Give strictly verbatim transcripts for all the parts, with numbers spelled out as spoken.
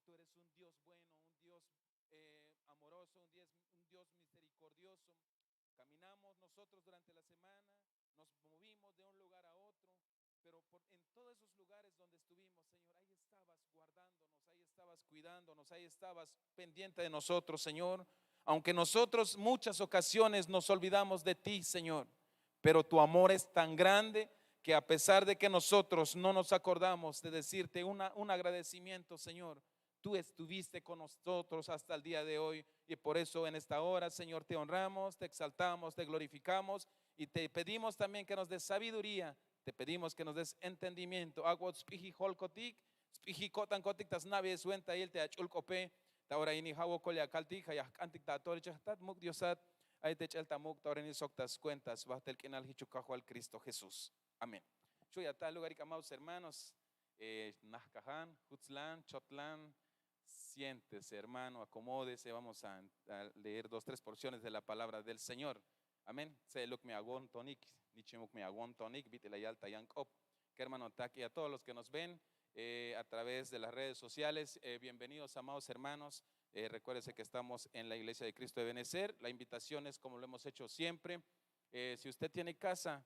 tú eres un Dios bueno, un Dios eh, amoroso, un Dios, un Dios misericordioso. Caminamos nosotros durante la semana, nos movimos de un lugar a otro, pero por, en todos esos lugares donde estuvimos, Señor, ahí estabas guardándonos, ahí estabas cuidándonos, ahí estabas pendiente de nosotros, Señor. Aunque nosotros muchas ocasiones nos olvidamos de ti, Señor, pero tu amor es tan grande que a pesar de que nosotros no nos acordamos de decirte una, un agradecimiento, Señor, tú estuviste con nosotros hasta el día de hoy. Y por eso en esta hora, Señor, te honramos, te exaltamos, te glorificamos y te pedimos también que nos des sabiduría. Te pedimos que nos des entendimiento. Ak'bot sp'ijil jolkotik, sp'ijil ko'tankotik ta sna'be swentail te ach'ul k'ope. Ta ora ini ja' wokol ya kaltik, ja' ya jk'antik ta ato, rech ajtat muk' Diosat. Ay te ch'el ta muk' ta ora ini sok ta skuenta sbajtel k'inal jich Kajwal Cristo Jesús. Amén. Xu' ya ta lugarik, amados hermanos, eh, Najkajan, Jutzlan, Chotlan. Siéntese, hermano, acomódese, vamos a, a leer dos, tres porciones de la palabra del Señor. Amén. Tse'eluk me awontonik, nichimuk me awontonik, bit'il la yal ta yan k'op. Kermanotak, y a todos los que nos ven eh, a través de las redes sociales, eh, bienvenidos, amados hermanos. Eh, recuérdese que estamos en la Iglesia de Cristo de Benecer. La invitación es como lo hemos hecho siempre. Eh, si usted tiene casa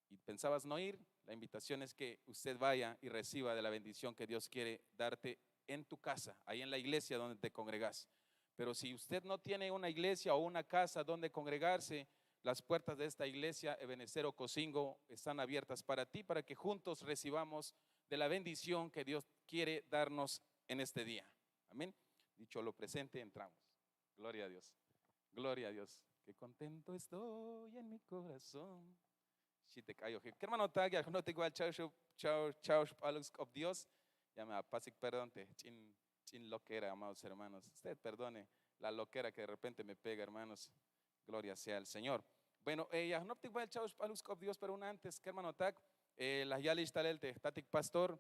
y pensabas no ir, la invitación es que usted vaya y reciba de la bendición que Dios quiere darte en tu casa, ahí en la iglesia donde te congregas. Pero si usted no tiene una iglesia o una casa donde congregarse, las puertas de esta iglesia, Ebenezer Ocosingo, están abiertas para ti, para que juntos recibamos de la bendición que Dios quiere darnos en este día. Amén. Dicho lo presente, entramos. Gloria a Dios. Gloria a Dios. Qué contento estoy en mi corazón. Xi te k'ayojib. Kermanotak, ya jnotik wal cha'oxp'aluk sk'op Dios. Ya me apasik perdón te ch'in, ch'in loquera, amados hermanos. Usted perdone la loquera que de repente me pega, hermanos. Gloria sea al Señor. Bueno, eh, ya jnoptik wal cha'oxp'aluk sk'op Dios, pero un antes, kermanotak, eh, la yalix talel te jtatik pastor.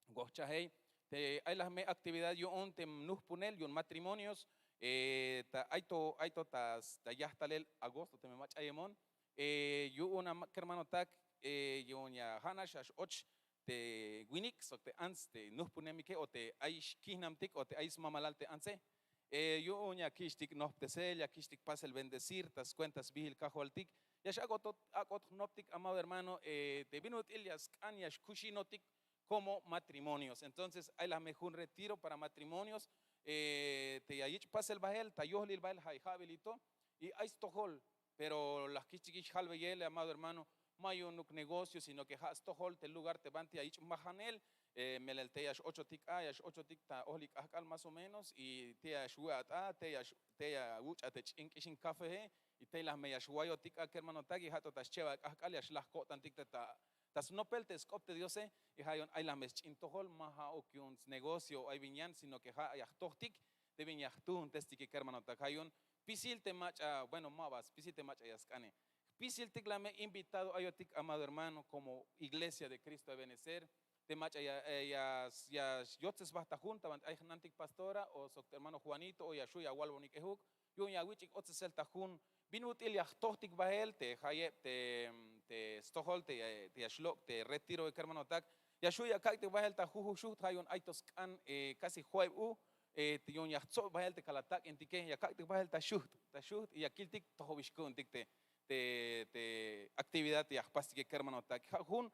Wojchajey te ay laj me actividad yu'un te nujpunel yu'un matrimonios. Eh, ta ay to, ay to ta, ta yajtalel agosto teme mach'a yemon. Eh, yu'un a kermanotak, eh, yu'un ya ja'nax ya x-och te winik sok te ants te nujpunemike o te ay xkijnamtik o te ay smamalal te antse. Eh, yu'un ya kich'tik nojptesel, ya kich'tik pasel bendecir ta skuenta sbijil Kajwaltik. Ya x-ak'ot, ak'ot jnoptik, amado hermano, eh, te bin ut'il ya sk'an ya xkuxinotik como matrimonios. Entonces ay laj me jun retiro para matrimonios, eh, te ya yich' pasel bahel ta yojlil bahel ja' ja'bilil to y ay stojol. Pero la kich'tikix jalbeyel, amado hermano, ma yu'unuk negocio, sino que ja' stojol te lugar te banti ya yich' majanel. Eh, melel te ya x-ochotik a, ya x-ochotik ta ojlik k'ajk'al más o menos, y te ya xwe'at a, te ya x-, te ya wuch' a te ch'in k'ixin cafeje, y tey laj me ya xwayotik a kermanotak, y ja' to ta xchebal k'ajk'al ya xlaj ko'tantik te ta ta snopel te sk'op te Diose. Y ja' yu'un ay laj me sch'in tojol, ma ja'uk yu'un snegocio o ay bin yan, sino que ja' ya jtojtik te bin ya jtuuntestike kermanotak. Ja' yu'un spisil te mach'a, bueno, ma ba spisil te mach'a ya sk'ane, spisiltik laj me invitado ayotik, amado hermano, como Iglesia de Cristo de Benecer, te mach'a ya, eh, ya, ya yotzes sba ta jun ta banti ay jnantik pastora o sok te hermano Juanito o ya xju' ya awalbonik ejuk, yu'un ya awich'ik otsesel ta jun. Bin ut'il ya jtojtik bahel te jayeb te, te stojol te, te ya xlok' te retiro kermanotak. Ya xju' ya kak'tik bahel ta jujuj xujt, ja' yu'un ay to sk'an, eh, casi jo'eb u, eh, te yu'un ya jtsob bahel te kal atak'intike, ya kak'tik bahel ta xujt, ta xujt, y ya kiltik tojobix ku'untik te, te, te actividad te ya jpastike kermanotak. Ja' jun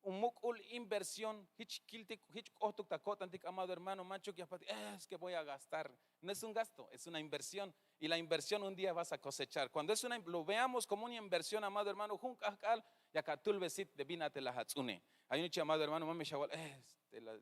un muk'ul inversión, jich kiltik, jich k'ohtuk ta ko'tantik, amado hermano, manchuk ya jpastik, "Eh, es que voy a gastar." No es un gasto, es una inversión. Y la inversión un día vas a cosechar. Cuando es una, lo veamos como una inversión, amado hermano, jun k'ahk'al yak atulbe sit te bin a te la ats'une. Ay jun ichi, amado hermano, ma me xawal, "Eh, te la,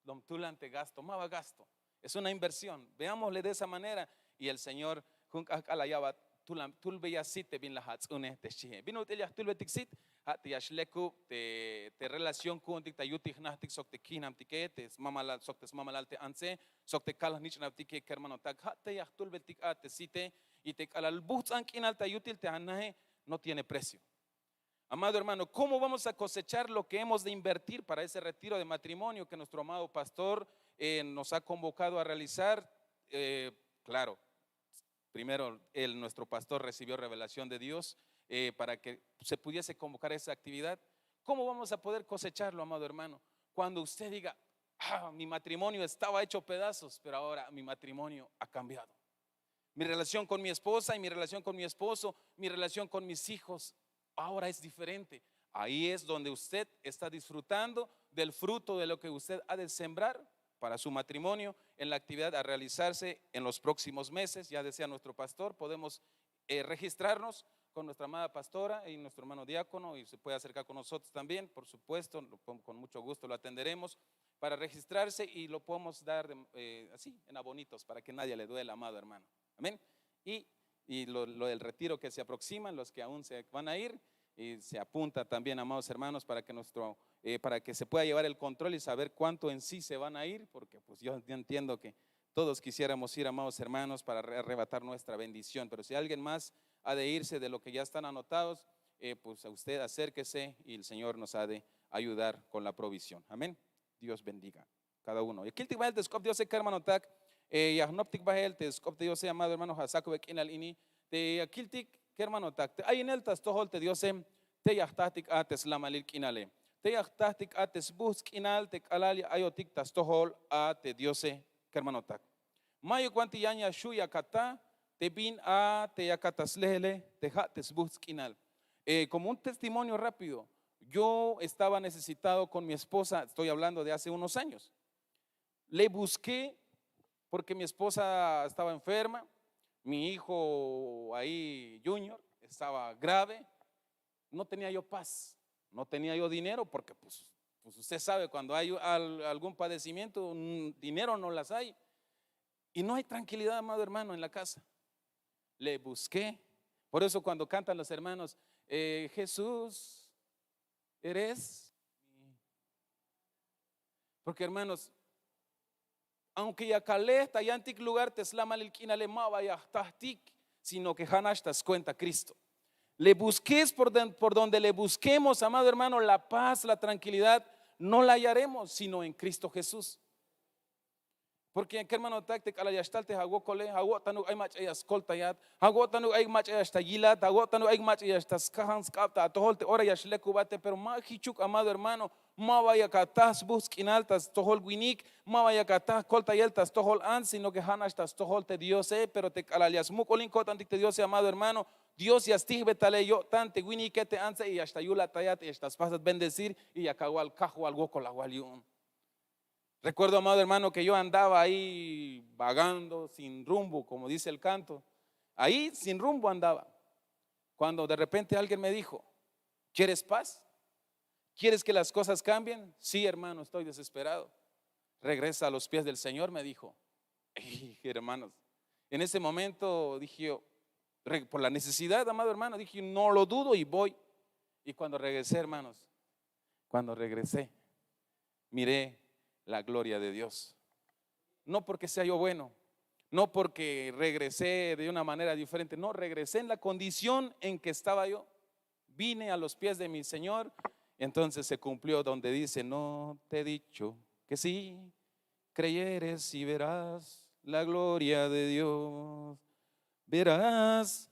lom tulan te gasto", ma ba gasto. Es una inversión. Veámosle de esa manera. Y el Señor jun k'ahk'al la ya'bat, "Tulan, tulbeya sit te bin la ats'une", te xchie. Bin ut'il ya jtulbetik sit, ja' te ya xlekub te, te relación ku'untik ta yutil jnajtik sok te kijnamtike, te smamalal sok te smamalal te antse, sok te kal jnich'nabtike kermanotak. Ja' te ya jtulbetik a te site, y te k'alal buhts'an k'inal ta yutil te anaje, no tiene precio. Amado hermano, ¿cómo vamos a cosechar lo que hemos de invertir para ese retiro de matrimonio que nuestro amado pastor, eh, nos ha convocado a realizar? Eh, claro, primero él, nuestro pastor, recibió revelación de Dios, eh, para que se pudiese convocar esa actividad. ¿Cómo vamos a poder cosecharlo, amado hermano? Cuando usted diga, Ah, mi matrimonio estaba hecho pedazos, pero ahora mi matrimonio ha cambiado. Mi relación con mi esposa y mi relación con mi esposo, mi relación con mis hijos, ahora es diferente. Ahí es donde usted está disfrutando del fruto de lo que usted ha de sembrar para su matrimonio en la actividad a realizarse en los próximos meses. Ya decía nuestro pastor, podemos eh, registrarnos con nuestra amada pastora y nuestro hermano diácono, y se puede acercar con nosotros también, por supuesto, con mucho gusto lo atenderemos para registrarse y lo podemos dar eh, así, en abonitos, para que nadie le duela, amado hermano. Amén. Y, y lo, lo del retiro que se aproximan, los que aún se van a ir, y se apunta también, amados hermanos, para que nuestro, eh, para que se pueda llevar el control y saber cuánto en sí se van a ir, porque pues yo, yo entiendo que todos quisiéramos ir, amados hermanos, para arrebatar nuestra bendición. Pero si alguien más ha de irse de lo que ya están anotados, eh, pues a usted acérquese y el Señor nos ha de ayudar con la provisión. Amén. Dios bendiga cada uno. Ya kiltik bahel te sk'op Diose, kermanotak, eh, ya jnoptik bahel te sk'op te Diose, amado hermano, ja sakube k'inal ini. Te ya kiltik, kermanotak, te ayinel ta stojol te Diose, te ya jtatik a te slamalil k'inale. Te ya jtatik a te sbujts' k'inal te k'alal ya ayotik ta stojol a te Diose, kermanotak. Mayuk banti yan ya xju' ya kata te bin a te ya kata slehele te ja' te sbujts' k'inal. Eh, como un testimonio rápido, yo estaba necesitado con mi esposa, estoy hablando de hace unos años. Le busqué porque mi esposa estaba enferma, mi hijo ahí, Junior, estaba grave, no tenía yo paz, no tenía yo dinero, porque pues, pues usted sabe, cuando hay al- algún padecimiento, mm, dinero no las hay. Y no hay tranquilidad, amado hermano, en la casa. Le busqué. Por eso cuando cantan los hermanos, eh, Jesús, eres mi. Porque hermanos, aunque ya kalej ta yantik lugar te slamalil k'inale, ma ba ya jtatik, sino que ja' nax ta skuenta Cristo. Le busques por, don- por donde le busquemos, amado hermano, la paz, la tranquilidad, no la hallaremos, sino en Cristo Jesús. Porque kermanotak, te k'alal ya xtal te awokole, awo'tanuk ay mach'a ya skoltayat, awo'tanuk ay mach'a ya xtal yilat, awo'tanuk ay mach'a ya xtal skajan sk'ab ta atojol te ora ya xlekubate, pero ma jichuk, amado hermano. Ma ba yak ataj sbujts' k'inal ta stojol winik, ma ba yak ataj koltayel ta stojol ants, sino que ja' nax ta stojol te Diose. Pero te k'alal ya smuk'ulin ko'tantik te Diose, amado hermano, Dios ya stijbe tale yo'tan te winike, te antse, y ya xtal yulatayat, ya xtal spasat bendecir, y yak awal Kajwal, wokol awal yu'un. Recuerdo, amado hermano, que yo andaba ahí vagando sin rumbo, como dice el canto. Ahí sin rumbo andaba. Cuando de repente alguien me dijo: ¿quieres paz? ¿Quieres que las cosas cambien? Sí, hermano, estoy desesperado. Regresa a los pies del Señor, me dijo. Y, hermanos, en ese momento dije yo, re- por la necesidad, amado hermano, dije: no lo dudo y voy. Y cuando regresé, hermanos, cuando regresé, miré la gloria de Dios. No porque sea yo bueno, no porque regresé de una manera diferente, no, regresé en la condición en que estaba yo. Vine a los pies de mi Señor, entonces se cumplió donde dice: no te he dicho que si creyeres y verás la gloria de Dios, verás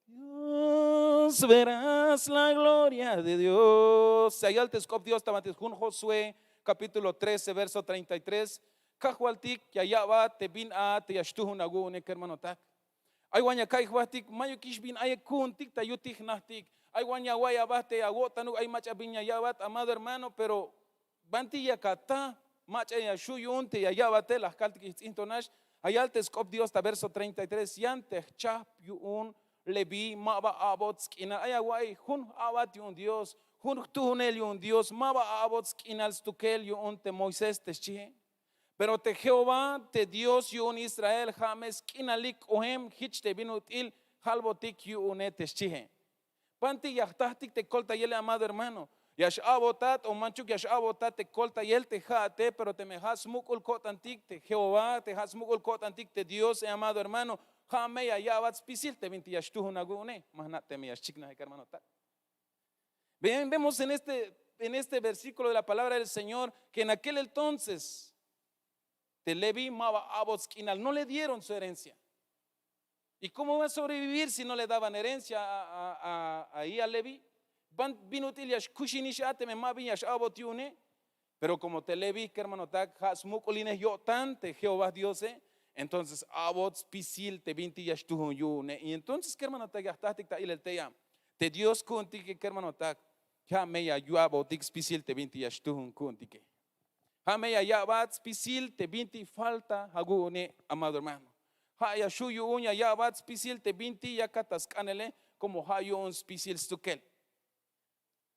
Dios, verás la gloria de Dios. Ya yal te sk'op Dios ta banti jun Josué capítulo trece, verso treinta y tres. Kajwaltik ya ya'bat te bin a te ya xtujun awu'une, kermanotak. Ay wan ya ka'iy jbahtik, mayukix bin ayik ku'untik ta yutil jnajtik. Ay wan ya awa'iy aba te awo'tanuk ay mach'a bin ya ya'bat, amado hermano, pero banti yak ataj mach'a ya xju' yu'un te ya ya'bate. La jkaltik ix ts'in to nax. Ya yal te sk'op Dios ta verso treinta y tres: yan te jchajp yu'un Leví ma ba a'bot sk'inal. Ay awa'iy, jun j-a'bat yu'un Dios, jun jtujunel yu'un Dios, ma ba a'bot sk'inal stukel yu'un te Moisés, te xchie. Pero te Jehová te Dios yu'un Israel ja' me sk'inalik k'oem jich te bin ut'il jalbotik yu'une, te xchie. Banti ya jtatik te koltayele, amado hermano. Ya x-a'botat o manchuk ya x-a'botat te koltayel te ja'ate, pero teme ja' smuk'ul ko'tantik te Jehová, te ja' smuk'ul ko'tantik te Diose, amado hermano, ja' me ya ya'bat spisil te bintik ya xtujun awu'une. Ma jna' teme ya xchiknaje, kermanotak. Bien, vemos en este, en este versículo de la palabra del Señor que en aquel entonces te Leví ma ba a'bot sk'inal, no le dieron su herencia. ¿Y cómo va a sobrevivir si no le daban herencia a, a- a- ahí a Leví? Ban bin ut'il ya xkuxinix a teme ma bin ya x-a'bot yu'une. Pero komo te leví kermanotak ja' smuk'ulinej yo'tan te jehová diose, entonces a'bot spisil te bintik ya xtuhun yu'une. Y entonces kermanotak ya jtajtik ta ilel teya, te dios ku'untike kermanotak, ja' me ya ya'botik spisil te bintik ya xtuhun ku'untike. Ja' me ya ya'bat spisil te bintik falta awu'une, amado hermano. Ja' ya xhu' yu'un ya ya'bat spisil te bintik yakat ta sk'anele, komo ja' yu'un spisil stukel.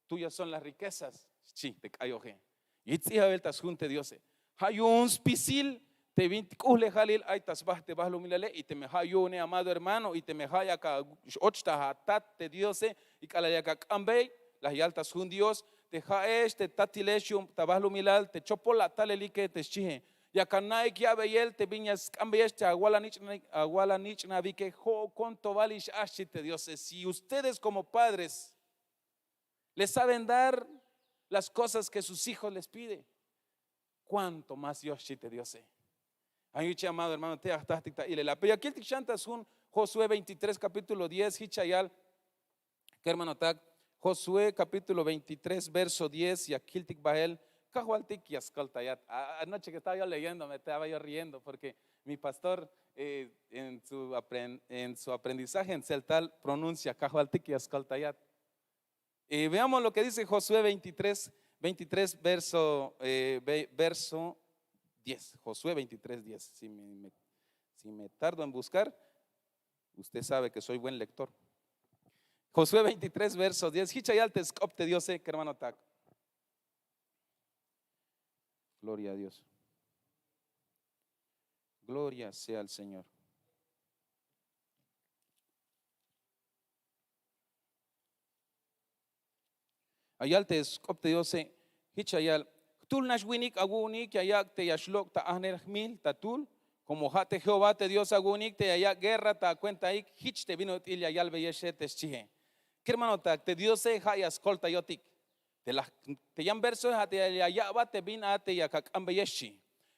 Tuyas son las riquezas, xchi te k'ayoje. Yich tz'ijabel ta sjun te diose, ja' yu'un spisil te bin k'uhlejalil ay ta sba te bahlumilale. Y teme ja' yu'une, amado hermano, y teme ja' yak x-och ta atat te diose, y k'alal yak ak'anbey, la yal ta sjun dios, te ja'ex te tatilex yu'un ta bahlumilal te chopol atalelike te xchie, yak ana'ik ya'beyel te bin ya sk'anbeyex te awal anich'nabike, jo'okon to bal ix a, xchi te diose. Si ustedes komo padres le saben dar las kosas ke sus hijos les pide, kuánto más yox xchi te diose. Ay yuchi amado hermano te ya jtajtik ta ilela pero ya kiltik xan ta sjun, josué veintitrés kapítulo diez jich ya yal. Kermanotak, josué kapítulo veintitrés verso diez ya kiltik bahel, kajwaltik ya skoltayat. Anoche ke estaba yo leyendo me estaba yo riendo porke mi pastor en su aprendizaje en tzeltal pronuncia kajwaltik ya skoltayat. Veamos lo ke dice josué veintitrés, veintitrés verso diez. Josué veintitrés diez. Si me tardo en buskar, usted sabe ke soy buen lektor. Josué veintitrés verso diez jich ya yal te sk'op te diose kermanotak. Gloria a dios. Gloria sea al señor. Ayal te sk'op te diose, jich ayal, jtuhl nax winik awu'unik ya yak' te ya xlok' ta ajnel jmil ta tuhl, komo ja' te jehová te dios awu'unik te ya yak' guerra ta akuentaik jich te bin ut'il ya yalbeyexe te xchie. Kermanotak te diose ja' ya skoltayotik. Te yan versoe ja' te ya ya'bat te bin a te yak ak'anbeyex xchi.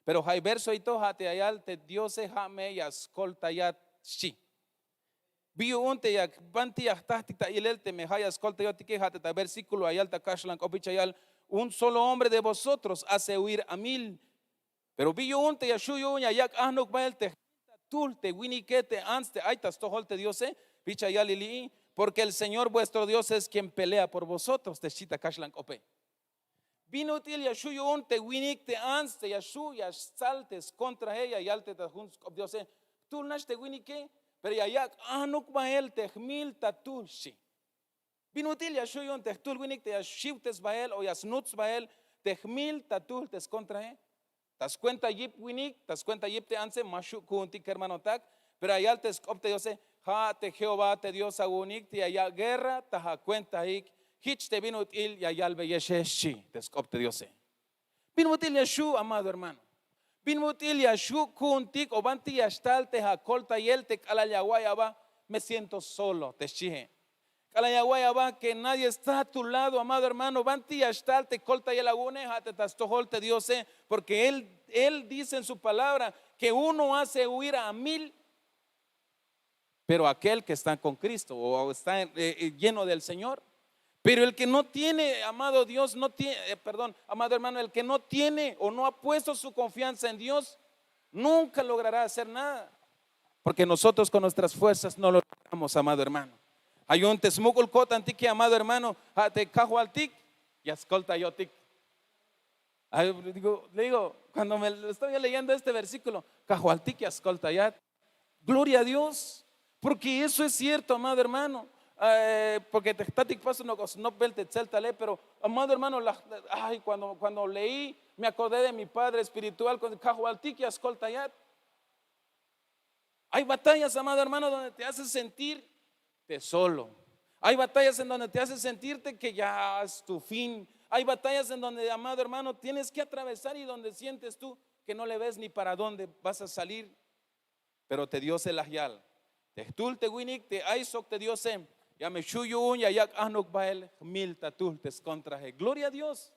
Pero ja' versoe to ja' te ya yal te diose ja' me ya skoltayat xchi. Bi yu'un te yak banti ya jtajtik ta ilel teme ja' ya skoltayotike ja' te ta versíkulo ya yal ta kaxlan k'op jich ya yal, un solo hombre de vosotros hace huir a mil. Pero bi yu'un te ya xhu' yu'un ya yak' ajnuk bahel te jmil ta tuhl te winike te ants te ay ta stojol te diose. Jich ya yal lili'i, porke el señor vuestro dios es kien pelea por vosotros te xchi ta kaxlan k'ope. Bin ut'il ya xhu' yu'un te winik te ants te ya xhu' ya stsal te skontrahe ya yal te ta jun sk'op diose, jtuhl nax te winike, pero ya yak' ajnuk bahel te jmil ta tuhl xchi. Bin ut'il ya xhu' yu'un te jtuhl winik te ya xiwtes bahel o ya snuts bahel te jmil ta tuhl te skontrahe? Ta skuenta yip winik, ta skuenta yip te antse ma xhu' ku'untik kermanotak. Pero ya yal te sk'op te diose, ja' te jehová te dios awu'unik te ya yak' guerra ta akuentaik jich te bin ut'il ya yalbeyexe xchi te sk'op te diose. Bin ut'il ya xhu' amado hermano? Bin ut'il ya xhu' ku'untik o banti ya xtal te akoltayel te k'alal ya awa'iy aba, me siento solo te xchihe. K'alal ya awa'iy aba ke nadie está a tu lado amado hermano banti ya xtal te koltayel awu'une ja' te ta stojol te diose. Porke él dice en su palabra ke uno hace huir a mil, pero akel ke está kon kristo o está lleno del señor. Pero el ke no tiene amado dios no tiene perdón amado hermano el ke no tiene o no ha puesto su konfianza en dios, nunka logrará hacer nada. Porke nosotros kon nuestras fuerzas no lo logramos amado hermano. Ja' yu'un te smuk'ul ko'tantike amado hermano, ja' te kajwaltik ya skoltayotik. Digo, kuando me estoy leyendo este versíkulo, kajwaltik ya skoltayat. Gloria a dios. Porke eso es cierto amado hermano. Porke te jtatik paso nok'o snopbel te tzeltale pero amado hermano, kuando leí me akordé de mi padre espiritual kajwaltik ya skoltayat. Ay batallas amado hermano donde te haces sentir te solo. Ay batallas en donde te haces sentirte ke ya es tu fin. Ay batallas en donde amado hermano tienes ke atravesar y donde sientes tu ke no le ves ni para dónde vas a salir. Pero te diose la yal, te jtuhl te winik te ay sok te diose, ya me xhu' yu'un ya yak' ajnuk bahel jmil ta tuhl te skontrahe gloria a dios.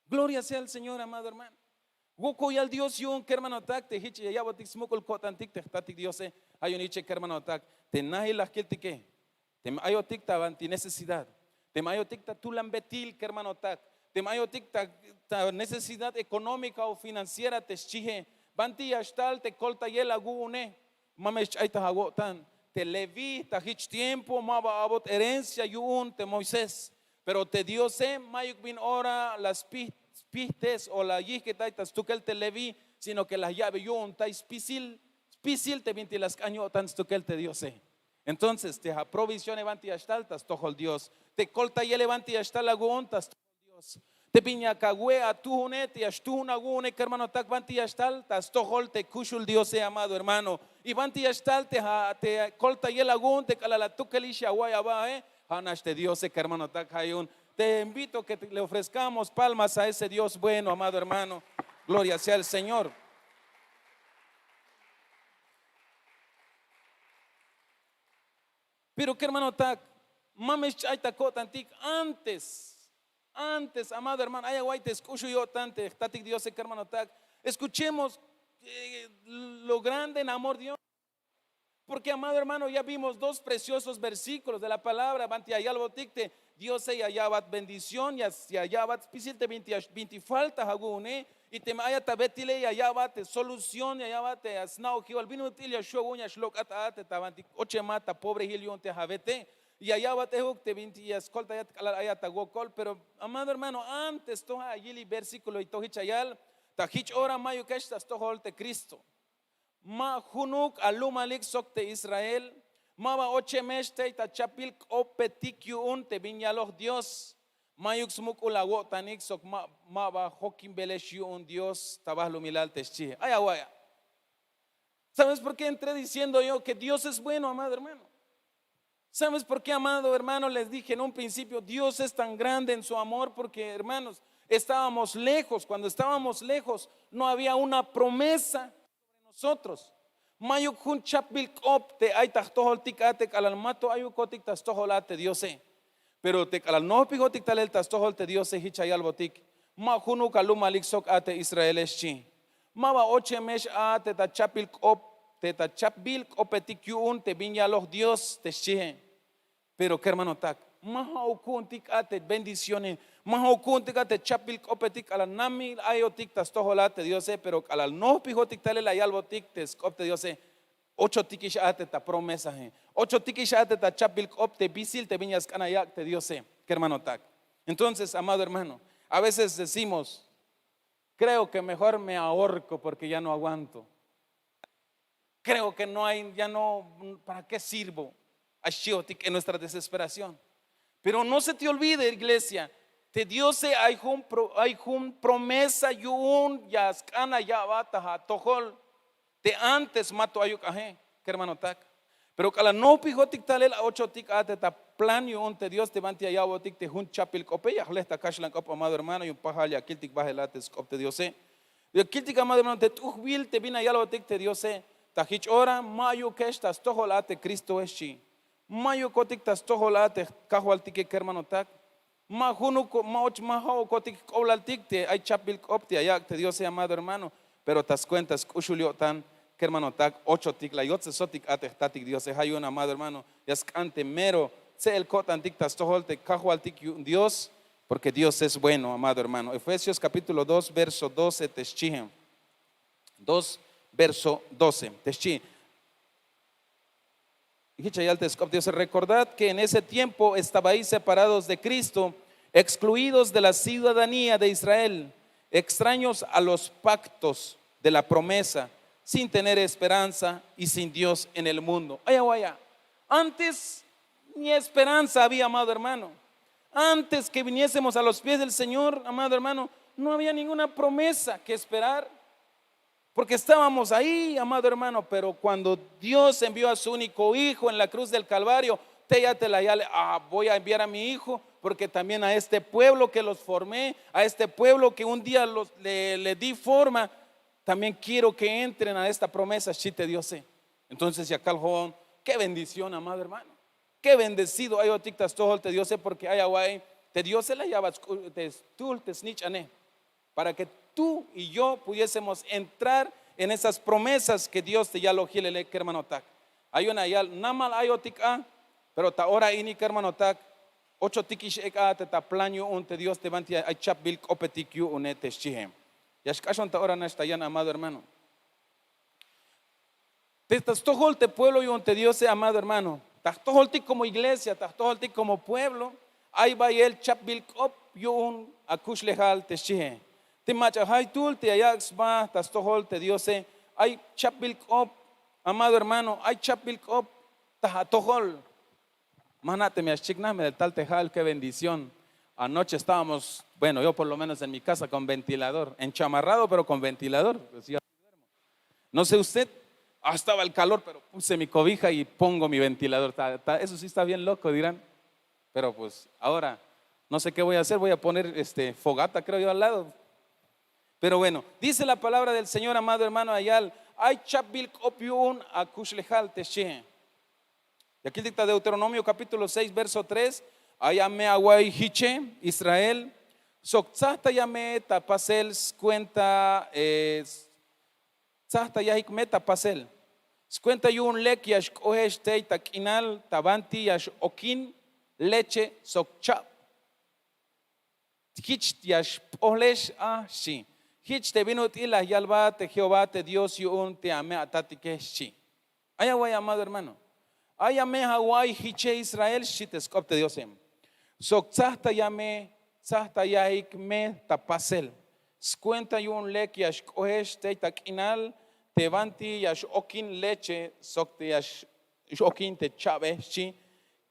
Gloria sea el señor amado hermano. Wokol yal dios yu'un kermanotak te jich ya ya'botik smuk'ul ko'tantik te jtatik diose. Ja' yu'un yiche kermanotak, te nahil la jkiltike, teme ayotik ta banti necesidad, teme ayotik ta tulan betil kermanotak, Teme ayotik ta necesidad económica o financiera te xchie, banti ya xtal te koltayel awu'une? Ma me xch'ay ta awo'tan. Te leví ta jich tiempo ma ba awot herencia yu'un te moisés. Pero te diose mayuk bin ora la spijtes o la yijkitay ta stukel te leví, sino ke la ya'be yu'untay spisil spisil te bintik la sk'an yo'tan stukel te diose. Entonces te aprovisione banti ya xtal ta stojol dios. Te koltayele banti ya xtal awu'un ta stojol dios. Te bin ya kawe' atujune te ya xtujun awu'une kermanotak banti ya xtal ta stojol te kuxul diose amado hermano. Y banti ya xtal te koltayel awu'un te k'alal atukelix ya awa'iy abae. Ja' nax te diose kermanotak ja' yu'un te invito ke le ofrezkamos palmas a ese dios bueno amado hermano. Gloria sea el señor. Pero kermanotak, ma me xch'ay ta ko'tantik antes. Antes amado hermano ay awa'iy te sk'uxul yo'tan te jtatik diose kermanotak. Eskuchemos lo grande en amor dios. Porke amado hermano ya vimos dos preciosos versíkulos de la palabra banti ya yalbotik te diose ya ya'bat bendición ya ya'bat spisil te binti falta awu'une. Y teme ayat ta betile ya ya'bat te solución ya ya'bat te sna'ojibal bin ut'il ya xju' awu'un ya xlok'at a te ta banti ochemat ta pobrehil yu'un te awete. Ya ya'bat ejuk te binti ya skoltayat k'alal ayat ta wokol pero amado hermano antes to ja' ayili versíkulo y to jich ayal. Ta jich ora mayukex ta stojol te kristo. Ma junuk alumalik sok te israel. Ma ba ochemex tey ta chapbil k'opetik yu'un te bin yaloj dios. Mayuk smuk'ul awo'tanik sok ma ba jokinbelex yu'un dios ta bahlumilal te xchie ay awaya'. Sabes por ke entré diciendo yo ke dios es bueno amado hermano? Sabes por ke amado hermano les dije en un principio dios es tan grande en su amor porke hermanos, estábamos lejos cuando estábamos lejos no había una promesa. Nosotros mayuk jun chapbil k'op te ay ta jtojoltik a te k'alal mato ayukotik ta stojol a te diose. Pero te k'alal nojpijotik talel ta stojol te diose jich ayalbotik. Ma junuk alumalik sok a te israele xchi. Ma ba ochemex a te ta chapbil k'op te ta chapbil k'opetik yu'un te bin yaloj dios te xchie. Pero kermanotak, ma ja'uk ku'untik a te bendicione. Ma ja'uk ku'untik a te chapbil k'opetik k'alal namil ayotik ta stojol a te diose pero k'alal nojpijotik talel la yalbotik te sk'op te diose. Ochotikix a te ta promesae. Ochotikix a te ta chapbil k'op te bisil te bin ya sk'an ayak' te diose. Kermanotak, entonces amado hermano, a veces decimos, kreo ke mejor me ahorko porke ya no aguanto. Kreo ke no hay ya no para ke sirvo? Ay xchihotik en nuestra desesperación. Pero no se te olvide iglesia, te diose ay jun promesa yu'un ya sk'an aya'bat ta atojol. Te antes mato ayuk aje kermanotak. Pero k'alal nojpijotik talel ochotik a te ta plan yu'un te dios te banti ya ya'botik te jun chapbil k'ope ya jle ta kaxlan k'op amado hermano yu'un pajal ya kiltik bahel a te sk'op te diose. Ya kiltik amado hermano te t'ujbil te bin ayalbotik te diose. Ta jich ora ma ayukex ta stojol a te kristoe xchi. Ma ayukotik ta stojol a te kajwaltike kermanotak. Ma junuk ma och ma ja'ukotik jk'oblaltik te ay chapbil k'op te ayak' te diose amado hermano. Pero ta skuenta sk'uxul yo'tan kermanotak ochotik la yotsesotik a te jtatik diose ja' yu'un amado hermano. Ya sk'an te mero tse'el ko'tantik ta stojol te kajwaltik yu'un dios. Porke dios es bueno amado hermano efesios kapítulo dos verso doce te xchihe. Dos verso doce te xchi. Hich ya yal te sk'op diose, recordad ke en ese tiempo estabais separados de kristo, ekskluidos de la ciudadanía de israel, ekstraños a los paktos de la promesa, sin tener esperanza y sin dios en el mundo. Ay awaya'. Antes ni esperanza había amado hermano. Antes ke viniésemos a los pies del señor amado hermano, no había ninguna promesa ke esperar. Porke estábamos ahi amado hermano pero kuando dios envió a su úniko hijo en la kruz del kalvario, tey a te la yale, voy a enviar a mi hijo, porke también a este pueblo ke los formé, a este pueblo ke un día le di forma, también kiero ke entren a esta promesa xchi te diose. Entonces ya kal jo'on, ke bendición amado hermano. Ke bendecido ayotik ta stojol te diose porke ay awa'iy, te diose la ya'bat te stuhl te snich'ane, para ke tú y yo pudiésemos entrar en esas promesas ke dios te yalojilele kermanotak. Ay yu'un la yal namal ayotik a. Pero ta ora ini kermanotak, ochotik ix ek'a te ta plan yu'un te Dios te banti ay chapbil k'opetik yu'une, te xchihe. Ya xk'axon ta ora nax ta yan, amado hermano. Te ta stojol te pueblo yu'un te Diose, amado hermano, ta jtojoltik como iglesia, ta jtojoltik como pueblo, ay bayel chapbil k'op yu'un akuxlejal, te xchihe. Te mach'a jaytul te ya yak' sba ta stojol te Diose, ay chapbil k'op, amado hermano, ay chapbil k'op ta atojol. Ma jna' teme ya xchiknaj, me tal te ja'el, qué bendición. Anoche estábamos, bueno, yo por lo menos en mi casa con ventilador, enchamarrado, pero con ventilador. Pues, ya. No sé usted, ah, estaba el calor, pero puse mi cobija y pongo mi ventilador. Ta- ta- eso sí está bien loco, dirán. Pero pues ahora no sé qué voy a hacer, voy a poner este fogata, creo yo, al lado. Pero bueno, dice la palabra del Señor, amado hermano, ayal, ay chapbil k'op yu'un akuxlejal, te xchihe. Ya kiltik ta Deuteronomio capítulo seis, verso tres: Ay a me awa'iy jiche, Israel, sok tsajtaya me ta pasel skuenta, eh, tsajtayahik me ta pasel skuenta yu'un lek ya xk'ohex tey ta k'inal ta banti ya x-okin leche sok chab. Jich ya xp'ohlex a, xchi. Jich te bin ut'il la yalbat te Jehová te Dios yu'un te ame'atatike, xchi. Ay awa'iy, amado hermano. Ay a me awa'iy jiche, Israel, xchi te sk'op te Diose. Sok tsajtaya me, tsajtayahik me ta pasel skuenta yu'un lek ya xk'ohex tey ta k'inal te banti ya x-okin leche sok te ya x-okin te chabe, xchi.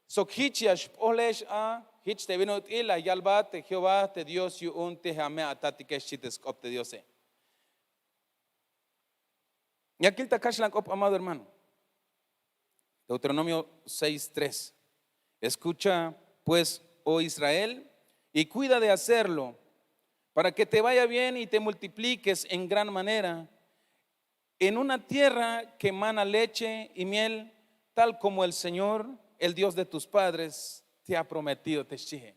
Sok jich ya xp'ohlex a, jich te bin ut'il la yalbat te Jehová te Dios yu'un te ame'atatike, xchi te sk'op te Diose. Ya kil ta kaxlan k'op, amado hermano. Deuteronomio seis tres: Escucha, pues, oh Israel, y cuida de hacerlo, para que te vaya bien y te multipliques en gran manera, en una tierra que mana leche y miel, tal como el Señor, el Dios de tus padres, te ha prometido, te xchihe.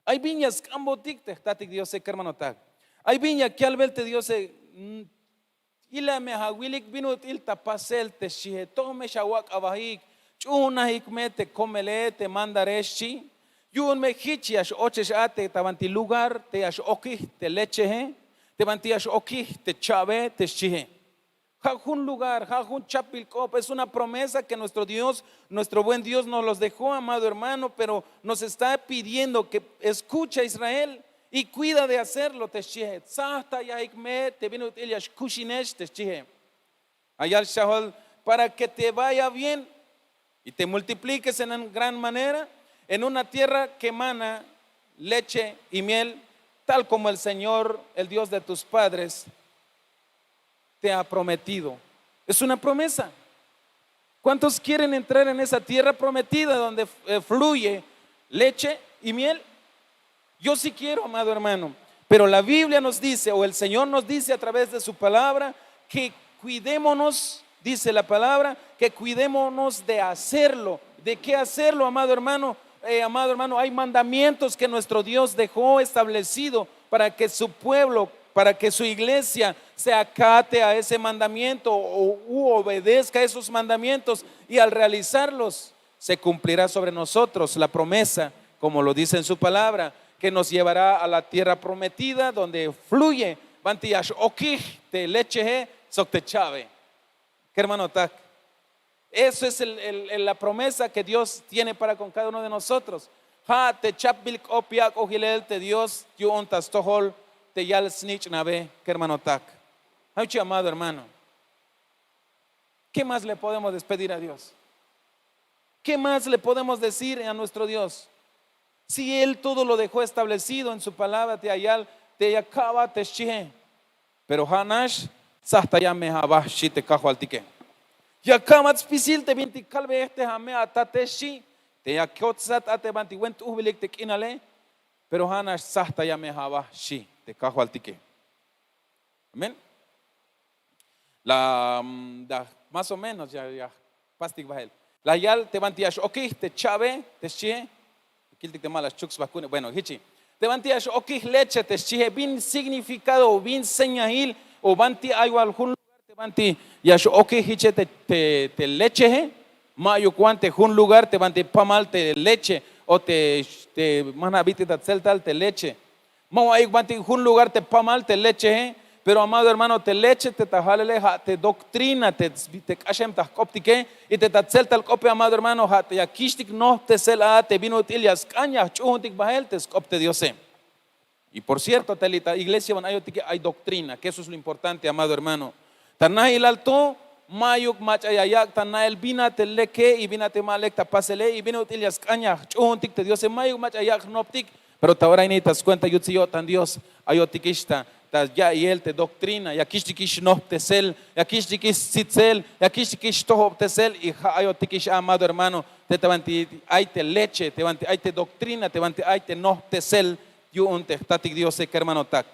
Ay bin ya sk'ambotik te jtatik Diose, kermanotak. Ay bin ya yalbel te Diose, mm, ila me awilik bin ut'il ta pasel, te xchihe. Toj me xawak' abahik, ch'uhunajik me te komele, te mandare, xchi. Yu'un me jich ya x-ochex a te ta banti lugar te ya x-okij te lechehe, te banti ya x-okij te chabe, te xchihe. Ja' jun lugar, ja' jun chapbil k'op. Es una promesa que nuestro Dios, nuestro buen Dios nos los dejó, amado hermano, pero nos está pidiendo que escucha, Israel, y cuida de hacerlo, te xchihe. Tsajtayahik me te bin ut'il ya xkuxinex, te xchihe. Ayal xchajol: para que te vaya bien y te multipliques en gran manera en una tierra que mana leche y miel, tal como el Señor, el Dios de tus padres, te ha prometido. Es una promesa. ¿Cuántos quieren entrar en esa tierra prometida donde, eh, fluye leche y miel? Yo sí quiero, amado hermano. Pero la Biblia nos dice, o el Señor nos dice a través de su palabra, que cuidémonos, dice la palabra, que cuidémonos de hacerlo. ¿De qué hacerlo, amado hermano? Eh, amado hermano, hay mandamientos que nuestro Dios dejó establecido para que su pueblo, para que su iglesia se acate a ese mandamiento o u obedezca a esos mandamientos, y al realizarlos se cumplirá sobre nosotros la promesa, como lo dice en su palabra, que nos llevará a la tierra prometida donde fluye banti ya x-okij te lechehe sok te chabe. Kermanotak. Eso es el- el- el- la promesa que Dios tiene para con cada uno de nosotros. Ja' te chapbil k'op yak'oj ilel te Dios yu'un ta stojol te yal snich'nabe, kermanotak. Ay chi, amado hermano. ¿Qué más le podemos despedir a Dios? ¿Qué más le podemos decir a nuestro Dios? Si Él todo lo dejó establecido en su palabra, te ayal, te ya ka'bat te xchihe. Pero ja' nax, tsajtaya me aba, xchi te Kajwaltike. Ya ka'bat spisil te bintik kalbeyej te ame'atate, xchi. Te ya kotsat a te banti wen t'ujbilik te k'inale. Pero ja' nax, tsajtaya me aba, xchi te Kajwaltike. Amén. La, mm, da- más o menos, ya, ya pastik bahel. La yal te banti ya x-okij te chabe, te xchihe. Kiltik te ma la xchuk sba ku'une. Bueno, hichi. Te banti ya x-okij leche, te xchihe. Bin significado o bin señahil o banti ay wal jun lugar te banti ya x-okij hiche te, te, te lechehe. Ma'yuk wan te jun lugar te banti pamal te leche o te ma jna' bit'il ta tseltal te leche. Ma ba ayuk bantik jun lugar te pamal te lechehe. Pero amado hermano, te leche te ta jalele ja' te doktrina te k'axem ta jk'optike. Y te ta tseltal k'ope, amado hermano, ja' te ya kixtik nojptesel a te bin ut'il ya sk'an ya jch'uhuntik bahel te sk'op te diose. Y por cierto, te li' ta iglesia ban ayotike ay doktrina, ke eso es lo importante, amado hermano. Ta nahilal to, mayuk mach'a ya yak' ta na'el bin a te leke y bin a te ma lek ta pasele y bin ut'il ya sk'an ya jch'uhuntik te diose, mayuk mach'a ya yak' jnoptik. Pero ta ora ini ta skuenta yutsil yo'tan dios, ayotikix ta ya'iyel te doktrina, ya kixtikix nojptesel, ya kixtikix stsitsel, ya kixtikix tojobtesel. Y ja' ayotikix a, amado hermano, te te banti ay te leche, te banti ay te doktrina, te banti ay te nojptesel yu'un te jtatik diose kermanotak.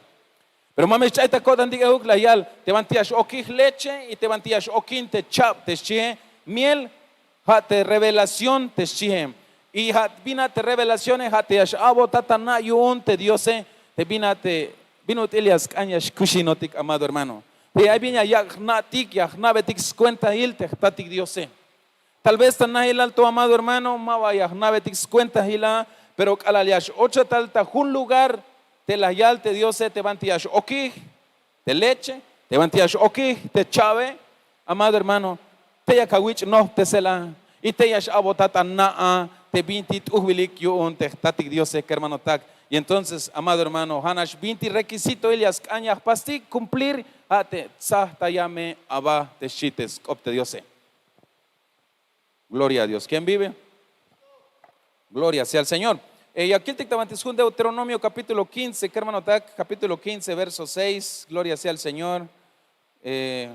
Pero ma me xch'ay ta ko'tantik euk la yal, te banti ya x'okij leche y te banti ya x'okin te chab te xchihe, miel, ja' te revelación te xchihe. Y ja' bin a te revelacione ja' te ya x'a'botat ta na' yu'un te diose, te bin a te bin ut'il ya sk'an ya xkuxinotik, amado hermano. Te ay bin ya yak' jna'tik ya jna'betik skuentahil te jtatik diose. Tal vez ta nahilal to, amado hermano, ma ba ya jna'betik skuentahil a, pero k'alal ya x'ocha tal ta jun lugar te la yal te diose, te banti ya x'okij te leche, te banti ya x'okij te chabe, amado hermano, te ya kawich' nojptesel a, y te ya x'a'botat a na' a te binti t'ujbilik yu'un te jtatik diose kermanotak. Y entonces, amado hermano, ja' nax binti requisitohil ya sk'an ya jpastik cumplir, ja' te tsajtaya me aba te xchi te sk'op te diose. Gloria a dios. Quién vive? Gloria sea al señor. Ya kiltik ta banti sjun deuteronomio kapítulo kince kermanotak, kapítulo kince verso seis. Gloria sea al señor. Te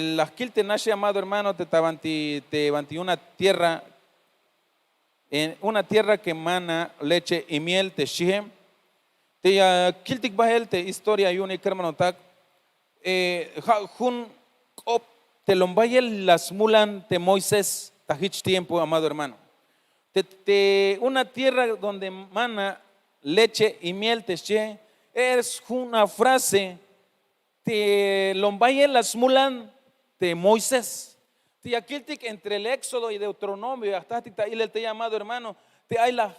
la jkil te naxe, amado hermano, te ta banti te banti una tierra, en una tierra ke mana leche y miel te xchihe. Te ya kiltik bahel te historia yu'unik kermanotak. Ja' jun k'op te lombayel la smulan te moisés ta jich tiempo, amado hermano, te una tierra donde mana leche y miel te xchihe. Es jun a frase te lombayel la smulan te moisés. Te ya kiltik entre el éxodo y deuteronomio ya jtajtik ta ilel te llamado hermano, te ay la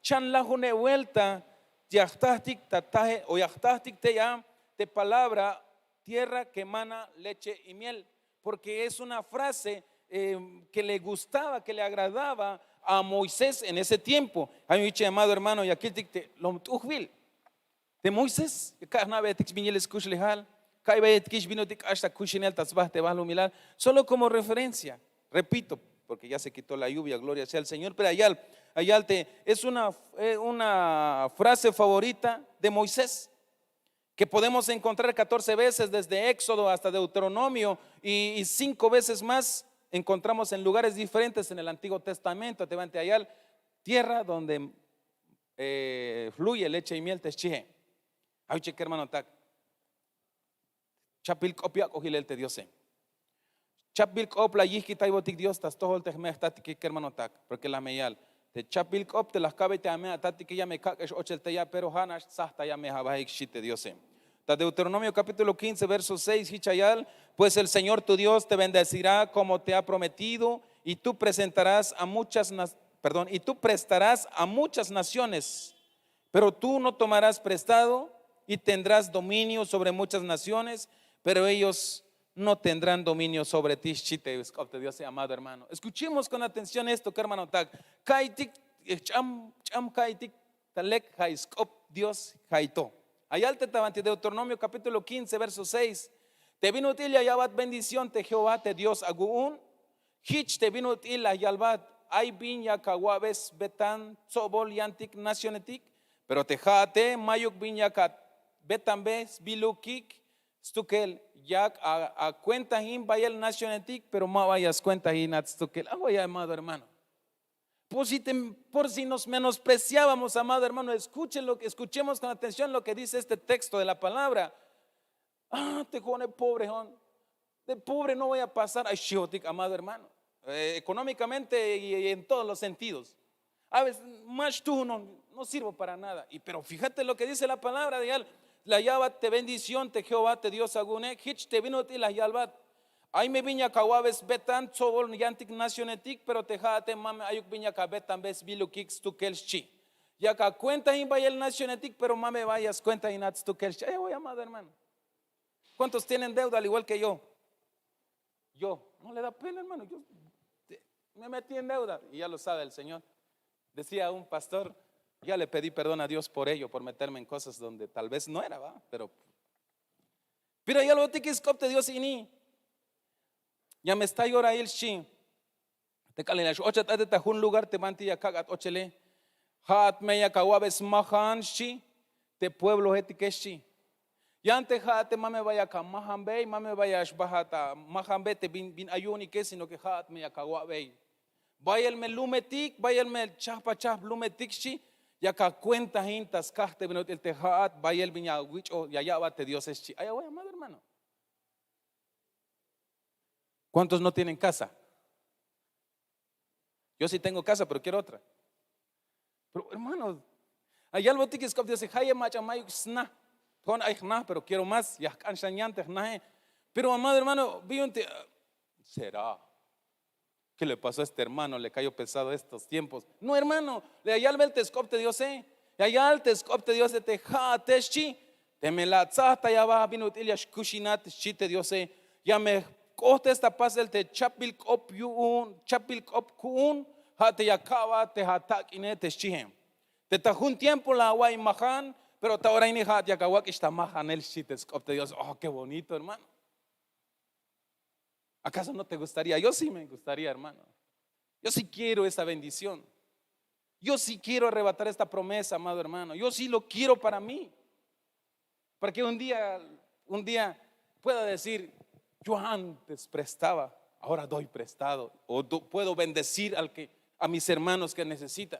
jchanlaj june' vuelta ya jtajtik ta taje o ya jtajtik te ya te palabra tierra ke mana leche y miel. Porke es una frase ke le gustaba ke le agradaba a moisés en ese tiempo. Ay mi biche llamado hermano ya kiltik te lom t'ujbil te moisés, ka' jna'beyetik bin yilel skuxlejal, ka' ibeyetikix bin utik k'ax ta kuxinel ta sba te balumilal. Solo komo referencia, repito, porke ya se kito la lluvia gloria sea el señor pero ayal ayal te es una frase favorita de moisés, ke podemos enkontrar katorce veces desde éxodo hasta deuteronomio, y cinko veces más enkontramos en lugares diferentes en el antiguo testamento te banti ayal tierra donde fluye leche y miel te xchihe. Ay uchek kermanotak, chapbil k'op yak'oj yilel te diose. Chapbil k'op la yijkitaybotik dios ta stojol te jme' jtatike kermanotak, porke la me yal te chapbil k'op te la jka'bey te ame' atatike ya me kak'ex ochel te ya pero ja' nax tsajtaya me abahik xchi te diose. Ta deuteronomio kapítulo kince verso seis hich ayal, pues el señor tu dios te bendecirá komo te ha prometido, y tu presentarás a muchas perdón y tu prestarás a muchas naciones, pero tu no tomarás prestado, y tendrás dominio sobre muchas naciones, pero ellos no tendrán dominio sobre ti xchi te sk'op te diose. Amado hermano, eskuchemos kon atención esto kermanotak. Ka'iytik, ch'am ch'am ka'iytik, ta lek ja'i sk'op dios ja'i to. Ayal te ta banti deuteronomio kapítulo kince verso seis, te bin ut'il ya ya'bat bendición te jehová te dios awu'un, jich te bin ut'il la yalbat, ay bin yak awa'be sbetan tsobol yantik nacionetik, pero te ja'ate mayuk bin yak abetanbe sbilukik stukel, yak akuentahin bayel nacionetik pero ma ba ya skuentahinat stukel. Awa ya amado hermano, por si nos menospreciábamos amado hermano eskuchemos kon atención lo ke dice este texto de la palabra. Ah, te jo'one pobrehon, de pobre no voy a pasar ay xchihotik amado hermano, ekonómikamente y en todos los sentidos. A veces ma xtuhunon, no sirvo para nada. Pero fíjate lo ke dice la palabra de yal, la ya'bat te bendición te jehová te dios awu'une jich te bin ut'il la yalbat, Ay me bin yak awa'be sbetan tsobol yantik nacionetik, pero te ja'ate ma me ayuk bin yak abetanbe sbilukik stukel xchi. Yak akuentain bayel nacionetik, pero ma me ba ya skuentainat stukel xchi. Ay awa'iy, amado hermano. ¿Cuántos tienen deuda al igual que yo? Yo, no le da pena, hermano. Yo me metí en deuda y ya lo sabe el Señor. Decía un pastor: ya le pedí perdón a Dios por ello, por meterme en cosas donde tal vez no era, ¿va? Pero pero ya lo tikis k'op te Dios ini. Ya me está llora él xchi. Te k'alal ya x-ochat a te ta jun lugar te banti ya kak'at ochele. Ja'at me ya kawa'be smajan xchi te pueblo etike xchi. Yan te ja'at te ma me ba ya kamajanbey, ma me ba ya xbajat a majanbe te bin ayu'unike, sino ke ja'at me ya kawa'bey. Bayel me lumetik, bayel me chajpachajp lumetik xchi. Ya kakuentain ta skaj te bin ut'il te ja'at bayel bin ya wich'o ya ya'bat te Diose xchi. Ay awa'iy, amado hermano. ¿Cuántos no tienen casa? Yo sí tengo casa, pero quiero otra. Pero hermano, ay algo tikis k'op te Diose, jaye mach'a mayuk sna. Jon ay jna, pero quiero más. Ya jk'an xan yan te jnae. Pero amado hermano, biyun te será? ¿Qué le pasó a este hermano? Le cayó pesado estos tiempos. No, hermano, le ya yalbel te sk'op te Diose. Ya yal te sk'op te Diose te ja'ate xchi. Teme la atsajtay aba bin ut'il ya xkuxinat xchi te Diose. Ya me jk'ohtes ta pasel te chapbil k'op yu'un, chapbil k'op ku'un. Ja' te ya ka'bat te atak'ine te xchie. Te ta jun tiempo la awa'iy majan, pero ta ora ini ja'at yak awak'ix ta majanel xchi te sk'op te Diose. Oh, qué bonito, hermano. ¿Acaso no te gustaría? Yo sí me gustaría, hermano. Yo sí quiero esa bendición. Yo sí quiero arrebatar esta promesa, amado hermano. Yo sí lo quiero para mí. Para que un día, un día pueda decir: yo antes prestaba, ahora doy prestado. O do- puedo bendecir al que, a mis hermanos que necesitan.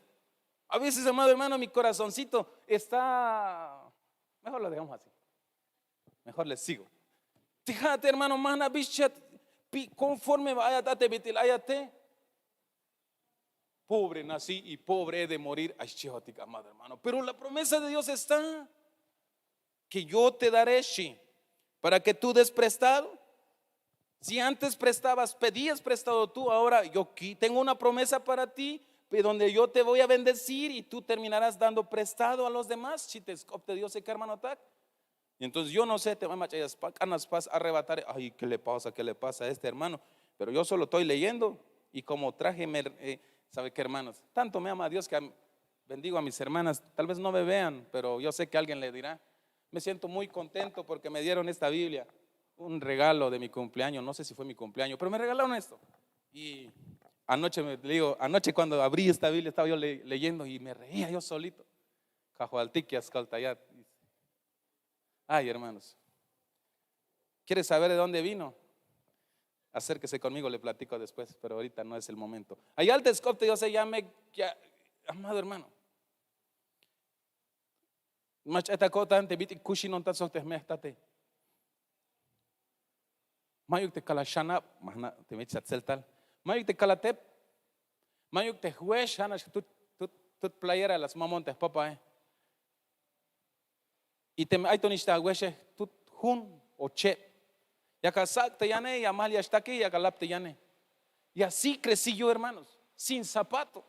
A veces, amado hermano, mi corazoncito está, mejor lo dejamos así. Mejor les sigo. Te ja'ate, hermano, ma jna' bi xchiat, pi conforme ba ayat a te bit'il ayate. Pobre nací y pobre he de morir, ay xchihotik, amado hermano. Pero la promesa de Dios está, que yo te daré, xchi, para que tú des prestado. Si antes prestabas, pedías prestado tú, ahora yo aquí tengo una promesa para ti, de donde yo te voy a bendecir y tú terminarás dando prestado a los demás. Xchi te sk'op te Diose, kermanotak. Y entonces yo no sé, te va a mach'ayas pa, k'anas pas arrebatar. Ay, ¿qué le pasa? ¿Qué le pasa a este hermano? Pero yo solo estoy leyendo y como traje, me, eh, ¿sabe qué, hermanos? Tanto me ama Dios que am- bendigo a mis hermanas. Tal vez no me vean, pero yo sé que alguien le dirá: me siento muy contento porque me dieron esta Biblia. Un regalo de mi cumpleaños, no sé si fue mi cumpleaños, pero me regalaron esto. Y anoche, me digo, anoche cuando abrí esta Biblia estaba yo le- leyendo y me reía yo solito. Kajualtik ya skaltayat. Ay, hermanos. ¿Quiere saber de dónde vino? Acérquese conmigo, le platico después, pero ahorita no es el momento. Ay, ya te sk'op te Diose, ya me, ya, amado hermano. Mach'a ta ko'tan te bit'il kuxinontat sok te jme' jtate. Mayuk te kala xanab, ma jna' te mech ta tseltal. Mayuk te kala tep. Mayuk te jwex, ja' nax tut, tut, tut playera la smamon te jpapae. Y teme ay to nix ta awexe, tut jun o cheb. Yak asak' te yane, ya mal ya xtaki, yak alap te yane. Y así crecí yo, hermanos, sin zapato,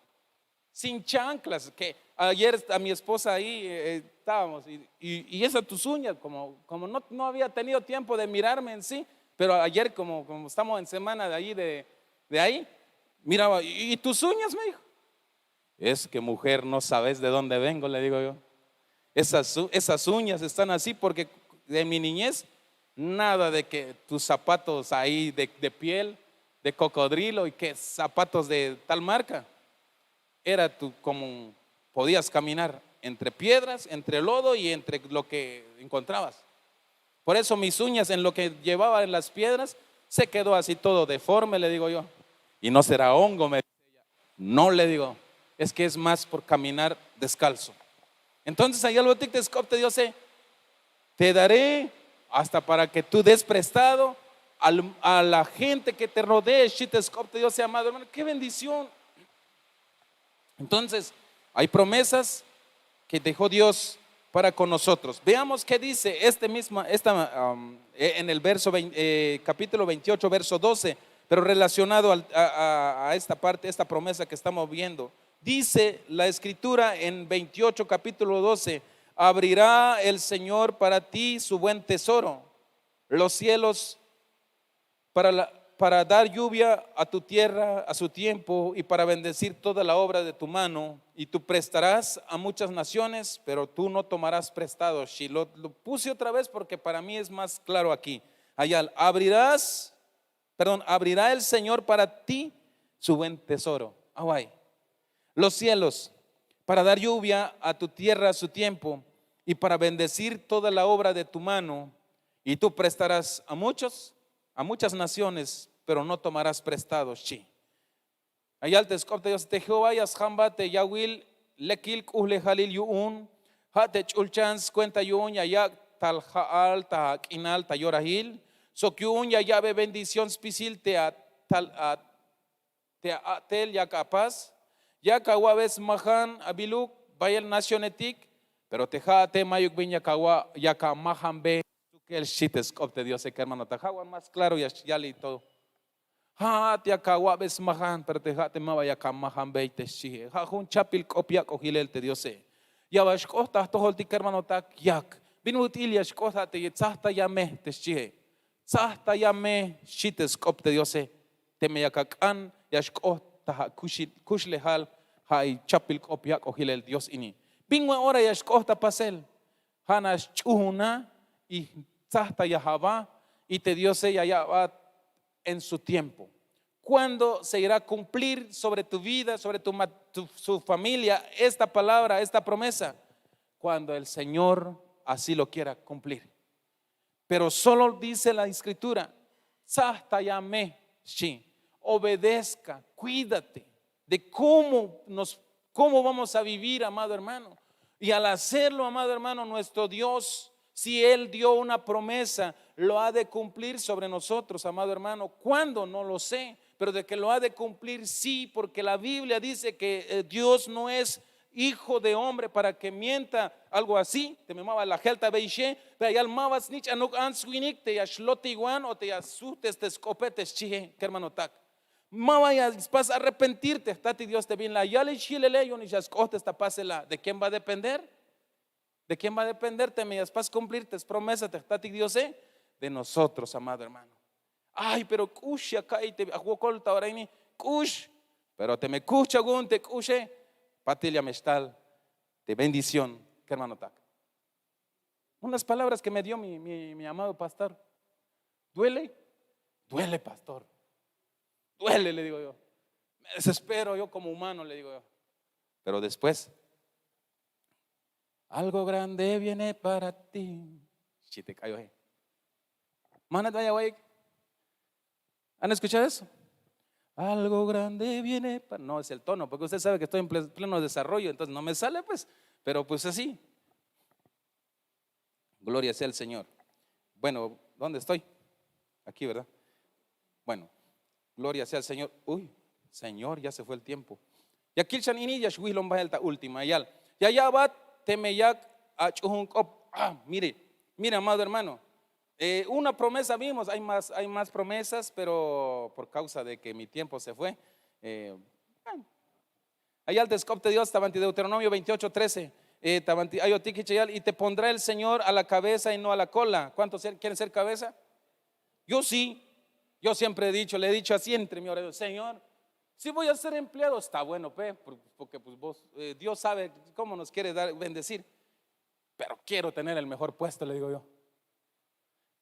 sin chanclas, que ayer a mi esposa ahí, eh, eh, estábamos, y, y- y esas tus uñas, como, como no, no había tenido tiempo de mirarme en sí, pero ayer como, como estamos en semana de ahí, de, de ahí, miraba, ¿y, y tus uñas?, me dijo. Es que, mujer, no sabes de dónde vengo, le digo yo. Esas, u- esas uñas están así porque de mi niñez, nada de que tus zapatos ahí de, de piel, de cocodrilo y que zapatos de tal marca. Era tú como podías caminar entre piedras, entre lodo y entre lo que encontrabas. Por eso mis uñas en lo que llevaba en las piedras se quedó así todo deforme, le digo yo. Y no será hongo, me dice ella. No, le digo, es que es más por caminar descalzo. Entonces, ay albotik te sk'op te Diose, te daré hasta para que tú des prestado al- a la gente que te rodee, xchi te sk'op te Diose, amado hermano. Qué bendición. Entonces, hay promesas que dejó Dios para con nosotros. Veamos qué dice este mismo, esta, um, eh, en el verso veinte, eh, capítulo veintiocho, verso doce, pero relacionado al- a, a- a esta parte, esta promesa que estamos viendo. Dice la escritura en veintiocho, capítulo doce: "Abrirá el Señor para ti su buen tesoro, los cielos, para, la- para dar lluvia a tu tierra a su tiempo y para bendecir toda la obra de tu mano. Y tú prestarás a muchas naciones, pero tú no tomarás prestado." Si lo, lo puse otra vez porque para mí es más claro aquí. Allá, abrirás, perdón, abrirá el Señor para ti su buen tesoro. Away. Los cielos, para dar lluvia a tu tierra a su tiempo y para bendecir toda la obra de tu mano. Y tú prestarás a muchos, a muchas naciones, pero no tomarás prestado, xchi. Ayal te sk'op te Dios te Jehová ya sjamba te yawil lekil k'uhlejalil yu'un, ja' te ch'ulchan skuenta yu'un ya yak' tal ja'al ta k'inal ta yorahil, sok yu'un ya ya'be bendición spisil te a tal a te a'tel yak apas, yak awa'be smajan abiluk bayel nacionetik, pero te ja'ate mayuk bin yak awa' yak amajanbe stukel, xchi te sk'op te Diose, kermanotak. Ja' wan más claro ya xyalil to. Ja'at yak awa'be smajan, pero te ja'ate ma ba yak amajanbey, te xchie. Ja' jun chapil k'op yak'oj yilel te Diose. Ya ba xk'ot ta jtojoltik, kermanotak, yak. Bin ut'il ya xk'ot ja' te tsajtaya me, te xchie. Tsajtaya me, xchi te sk'op te Diose. Teme yak ak'an ya xk'ot ta ja' kuxi- kuxlejal, ja' i chapil k'op yak'oj yilel Dios ini. Bin wan ora ya xk'ot ta pasel. Ja' nax ch'uhuna y tsajtaya aba, y te Diose ya ya'bat en su tiempo. ¿Cuándo se irá a cumplir sobre tu vida, sobre tu ma- tu- su familia, esta palabra, esta promesa? Cuando el Señor así lo quiera cumplir. Pero solo dice la escritura: "Tsajtaya me, xchi, obedezca, cuídate de cómo nos, cómo vamos a vivir, amado hermano." Y al hacerlo, amado hermano, nuestro Dios, si Él dio una promesa, lo ha de cumplir sobre nosotros, amado hermano. ¿Cuándo? No lo sé, pero de que lo ha de cumplir, sí, porque la Biblia dice que eh, Dios no es hijo de hombre para que mienta, algo así. Teme ma ba la jel ta bey xe, pero ya ma ba snich'anuk ants winik te ya xlotiwan o te ya sujtes te sk'ope, te xchie, kermanotak. Ma ba ya spas arrepentirte, jtatik Dios, te bin la yalix yilele yu'un ya xk'ohtes ta pasela. ¿De quién va a depender? ¿De quién va a depender teme ya spas cumplir te spromesa te jtatik Diose? De nosotros, amado hermano. Ay, pero k'ux ya ka'iy te awokol ta ora ini, k'ux. Pero teme kuhch awu'un te k'uxe, patil ya me xtal te bendición, kermanotak. Unas palabras que me dio mi, mi- mi amado pastor. ¿Duele? Duele, pastor. Duele, le digo yo. Me desespero yo como humano, le digo yo. Pero después, algo grande viene para ti. Xchi te k'ayoje. Manat vaya vaya. ¿Han escuchado eso? Algo grande viene para... No, es el tono, porque usted sabe que estoy en ple- pleno desarrollo, entonces no me sale, pues. Pero pues así. Gloria sea el Señor. Bueno, ¿dónde estoy? Aquí, ¿verdad? Bueno, gloria sea el Señor. Uy, Señor, ya se fue el tiempo. Ya kilchan ini ya xwihlon bahel ta última yal. Ya ya'bat teme yak ach'uhun k'op. Ah, mire, mire, amado hermano. Eh, una promesa vimos, hay más, hay más promesas, pero por causa de que mi tiempo se fue, eh, bueno, ayal te sk'op te Dios ta banti Deuteronomio veintiocho trece. Eh, ta banti ayotik hich ayal: "Y te pondrá el Señor a la cabeza y no a la cola". ¿Cuántos ser- quieren ser cabeza? Yo sí. Yo siempre he dicho, le he dicho así entre mi oración: "Señor, si voy a ser empleado, está bueno, pe, por- porque pues vos, eh, Dios sabe cómo nos quiere dar, bendecir, pero quiero tener el mejor puesto", le digo yo.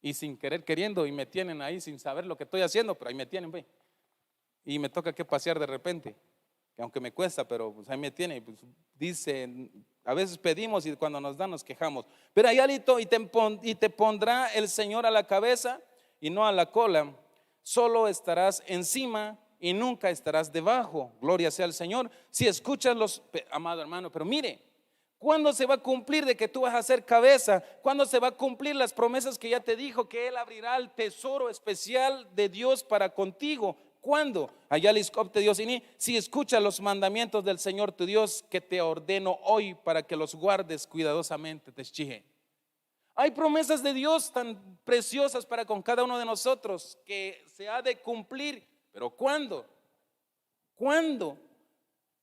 Y sin querer queriendo, y me tienen ahí sin saber lo que estoy haciendo, pero ahí me tienen, ve. Y me toca que pasear de repente, que aunque me cuesta, pero pues ahí me tiene. Pues, dice, a veces pedimos y cuando nos dan nos quejamos. Pero ahí alito, y te, pon- y te pondrá el Señor a la cabeza y no a la cola. Solo estarás encima y nunca estarás debajo. Gloria sea al Señor. Si escuchas los, pe- amado hermano, pero mire, ¿cuándo se va a cumplir de que tú vas a ser cabeza? ¿Cuándo se va a cumplir las promesas que ya te dijo que Él abrirá el tesoro especial de Dios para contigo? Cuando ayal sk'op te dios ini, si escucha los mandamientos del señor tu dios, ke te ordeno hoy para ke los guardes kuidadosamente te xchihe. Ay promesas de dios tan preciosas para kon kada uno de nosotros ke se ha de kumplir. Pero kuando? Kuando?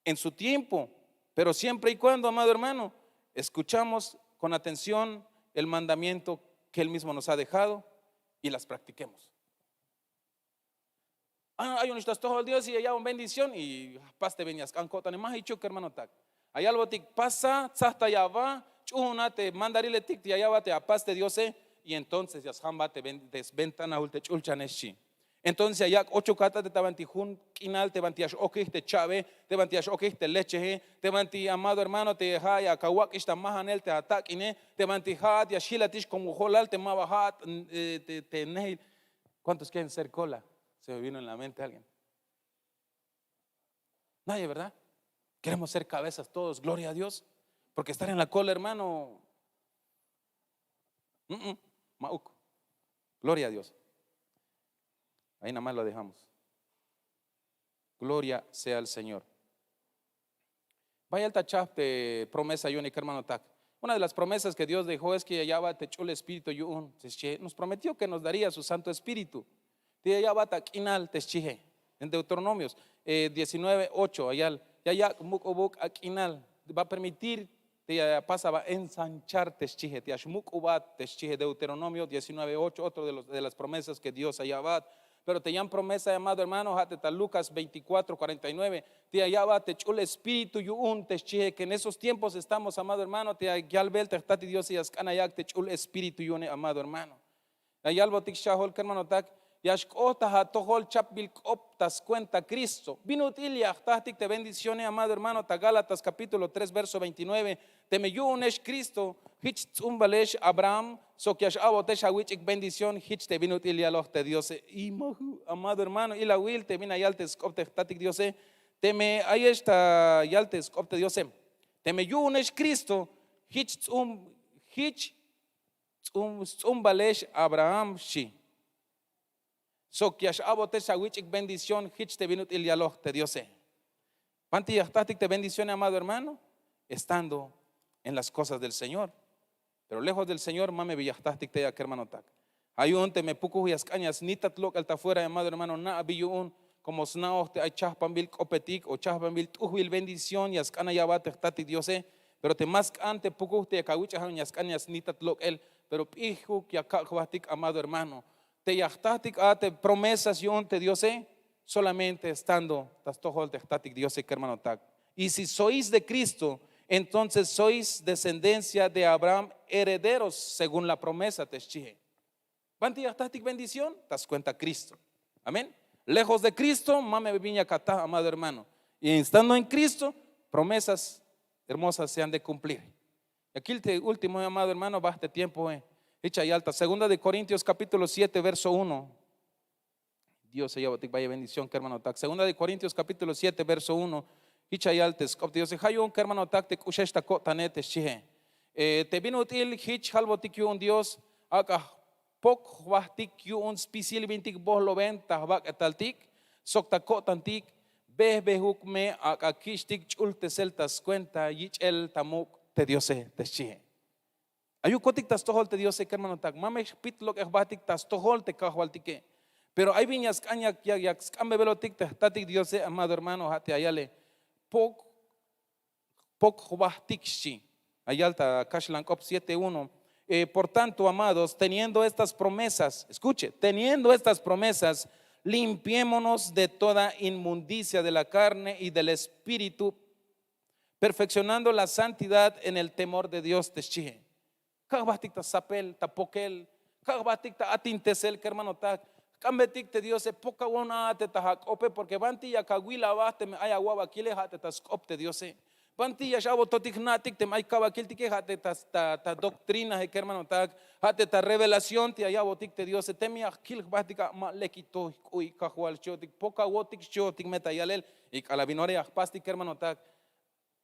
En su tiempo. Pero siempre y kuando, amado hermano, eskuchamos kon atención el mandamiento ke él mismo nos ha dejado, y las praktikemos. Ay un ixta stojol dios y ya ya'bon bendición y jpas te bin ya sk'an ko'tane ma jichuk kermanotak. Ayalbotik pasa tzajtay aba, ch'uhuna te mandariletik ya ya'bat te apas te diose. Y entonces ya sjambat te sventanahul te ch'ulchane xchi. Entonces ya yak' ochuk ata te banti jun k'inal te banti ya x'okij te cha'be, te banti ya x'okij te lechehe, te banti amado hermano te ha' ya kawak'ix ta majanel te atak'ine, te banti ha'at ya xjilatix komo jolal te ma ba ha'at te nehil. Kuántos quieren ser kola? Se me vino en la mente alguien. Nadie, verdad? Keremos ser kabezas todos gloria a dios. Porke estar en la kola hermano, ma'uk. Gloria a dios. Ahi namás lo dejamos. Gloria sea al señor. Bayel ta chahp te promesa yu'un kermanotak. Una de las promesas ke dios dejó es ke ya ya'bat te ch'ul espíritu yu'un te xchihe nos prometió ke nos daría su santo espíritu. Te ya ya'bat ta k'inal te xchihe. En deuteronomios diecinueve ocho ayal, ya yak' muk'ubuk ak'inal. Va a permitir te ya pas aba ensanchar te xchihe te ya xmuk'ubat te xchihe deuteronomio diecinueve ocho otro de las promesas ke dios ya ya'bat. Pero te yan promesa llamado hermano ha' te ta lukas veinticuatro kuarenta y nueve, te ya ya'bat te ch'ul espíritu yu'un te xchihe ke en esos tiempos estamos amado hermano te ya yalbel te jtatik diose ya sk'an ayak' te ch'ul espíritu yu'une amado hermano. Ya yalbotik xchahol kermanotak, ya xk'oht ta atojol chapbil k'op ta skuenta kristo bin ut'il ya jtahtik te bendicione amado hermano ta gálatas kapítulo tres verso veintinueve. Teme yu'unex kristo, hich ts'umbalex abraham sok ya x'a'botex awich'ik bendición hich te bin ut'il yaloj te diose. Y ma hu' amado hermano ilawil te bin ya yal te sk'op te jtatik diose. Teme ayex ta yal te sk'op te diose, teme yu'unex kristo, hich ts'umb hich ts'umbalex abraham xchi. Sok ya x'a'botex awich'ik bendición hich te bin ut'il yaloj te diose. Banti ya jtahtik te bendición llamado hermano, estando en las kosas del señor. Pero lejos del señor ma me bin ya jtahtik te ya kermanotak. Ha yu'un teme pukuj ya sk'an ya snitat lok'el ta fuera llamado hermano na' abi yu'un, komo sna'oj te ay chahpanbil k'opetik o chahpanbil t'ujbil bendición ya sk'an ya ya'bat te jtatik diose. Pero te ma sk'an te pukuj te ya kawich'aj ayon ya sk'an ya snitat lok'el. Pero p'ijuk ya kak' jbahtik amado hermano, te ya jtahtik a te promesas yu'un te diose, solamente estando ta stojol te jtatik diose kermanotak. Y si sois de kristo, entonces sois descendencia de abraham, herederos según la promesa te xchihe. Banti ya jtahtik bendición ta skuenta kristo. Amén. Lejos de kristo ma me bin ya kataj amado hermano. Y estando en kristo, promesas hermosas se han de kumplir. Ya kil te último llamado hermano baht te tiempoe. Hich ya yal ta segunda de korintios kapítulo siete verso uno. Dios ya ya'botik bayel bendición kermanotak segunda de korintios kapítulo siete verso uno. Hich ya yal te sk'op te diose ha yu'un kermanotak te k'uxex ta ko'tane te xchihe. Te bin ut'il hich halbotik yu'un dios, ak'a jpok jbahtik yu'un spisil bintik bohloben ta jbak'etaltik sok ta ko'tantik. Behbejuk me ak'a kich'tik ch'ultesel ta skuenta yich'el ta muk' te diose te xchihe. Ayukotik ta stojol te diose kermanotak ma me jpit lok'e jbahtik ta stojol te kajwaltike. Pero ay bin ya sk'an yak sk'anbebelotik te jtatik diose amado hermano ha' te ya yale, pok jbahtik xchi. Ayal ta kaxlan k'op siete uno. Por tanto amados, teniendo estas promesas, escuche, teniendo estas promesas, limpiémonos de toda inmundicia de la carne y del espíritu, perfeccionando la santidad en el temor de dios te xchihe. Kak' jbahtik ta sapel ta pokel, kak' jbahtik ta atintesel kermanotak. Jk'ambetik te diose pokawon a te ta ak'ope porke banti ya kawil aba teme ay awa'bakile ha te ta sk'op te diose. Banti ya x'a'bototik jna'tik teme ay kabakiltike ha te ta doktrinahe kermanotak, ha te ta revelación te ya ya'botik te diose teme ya jkil jbahtik a ma lekito jk'u'ik kajwal xchihotik pokawotik xchihotik me ta yalel. Y k'alal bin ora ya jpastik kermanotak,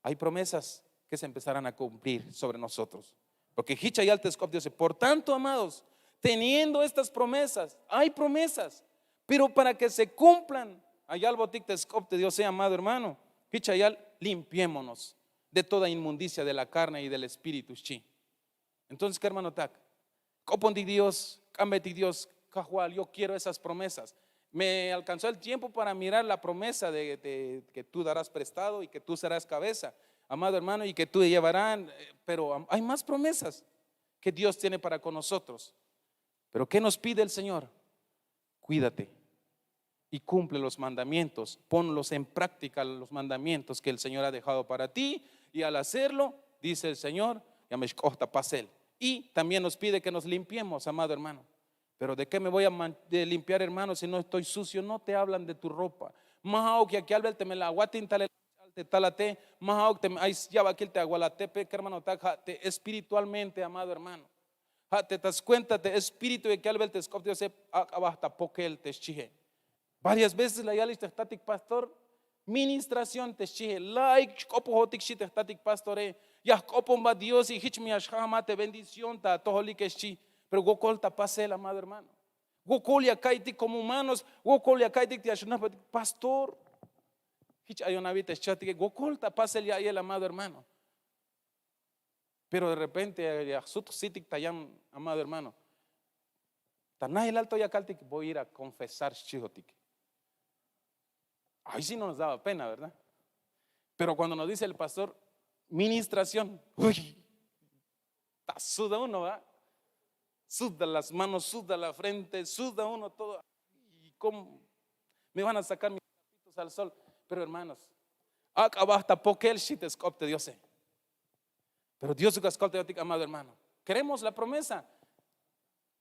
hay promesas ke se empezarán a kumplir sobre nosotros. Porke hich ya yal te sk'op diose por tanto amados, teniendo estas promesas, hay promesas. Pero para que se cumplan, ay algo tik te sk'op te Diose, amado hermano. Hich ay al limpiémonos de toda inmundicia de la carne y del espíritu, xchi. Entonces, ¿qué, hermano tak? K'opontik Dios, k'ambetik Dios, Kajwal, yo quiero esas promesas. Me alcanzó el tiempo para mirar la promesa de, de que tú darás prestado y que tú serás cabeza, amado hermano, y que tú llevarán, eh, pero am- hay más promesas que Dios tiene para con nosotros. Pero ¿qué nos pide el Señor? Cuídate y cumple los mandamientos, ponlos en práctica, los mandamientos que el Señor ha dejado para ti, y al hacerlo, dice el Señor, ya me xk'oht ta pasel. Y también nos pide que nos limpiemos, amado hermano. Pero ¿de qué me voy a man- de limpiar, hermano, si no estoy sucio? No te hablan de tu ropa. Ma ha'uk ya kalbel teme la awatin talel te talate, ma ha'uk teme ay yabakil te awalatepe, que, hermano tak, ja' te espiritualmente, amado hermano. Ja' te ta skuenta te espíritu ya kalbel te sk'op Diose, ak'abaj ta pokel te xchie. Varias veces la yalix te jtatik pastor, ministración te xchie, la'ik xk'opojotik xchi te jtatik pastore. Ya jk'oponbat Dios y jich me ya xjajmat te bendición ta atojolike xchi. Pero wokol ta pasel, amado hermano. Wokol ya ka'iytik como humanos, wokol ya ka'iytik te ya xnajbatik pastor. Jich ayon abi te xchatike, wokol ta pasel ya'iyel, amado hermano. Pero de repente ya jsut jsitik ta yan, amado hermano. Ta nailal to ya kaltik, voy a ir a confesar, xchijotik. Ahí sí no nos daba pena, ¿verdad? Pero cuando nos dice el pastor, ministración, uy, ta suda uno, ¿va? Suda las manos, suda la frente, suda uno todo. ¿Y cómo me van a sacar mis zapatos al sol? Pero, hermanos, ak'abaj ta pokel xchi te sk'op te Diose. Pero Diosuk ya skoltayotik, amado hermano. Queremos la promesa.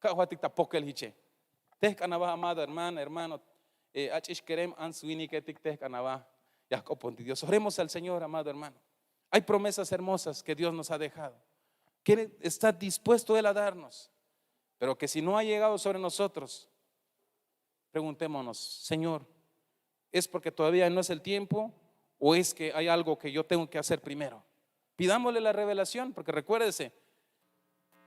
Ka'joatik ta pokel jiche. Tejk'an aba, amado hermano, hermano, eh, ach'ix kerem, ants winiketik, tejk'an aba. Ya jk'opontik Dios. Oremos al Señor, amado hermano. Hay promesas hermosas que Dios nos ha dejado, que está dispuesto Él a darnos, pero que si no ha llegado sobre nosotros, preguntémonos, Señor, ¿es porque todavía no es el tiempo o es que hay algo que yo tengo que hacer primero? Pidámosle la revelación, porque recuérdese,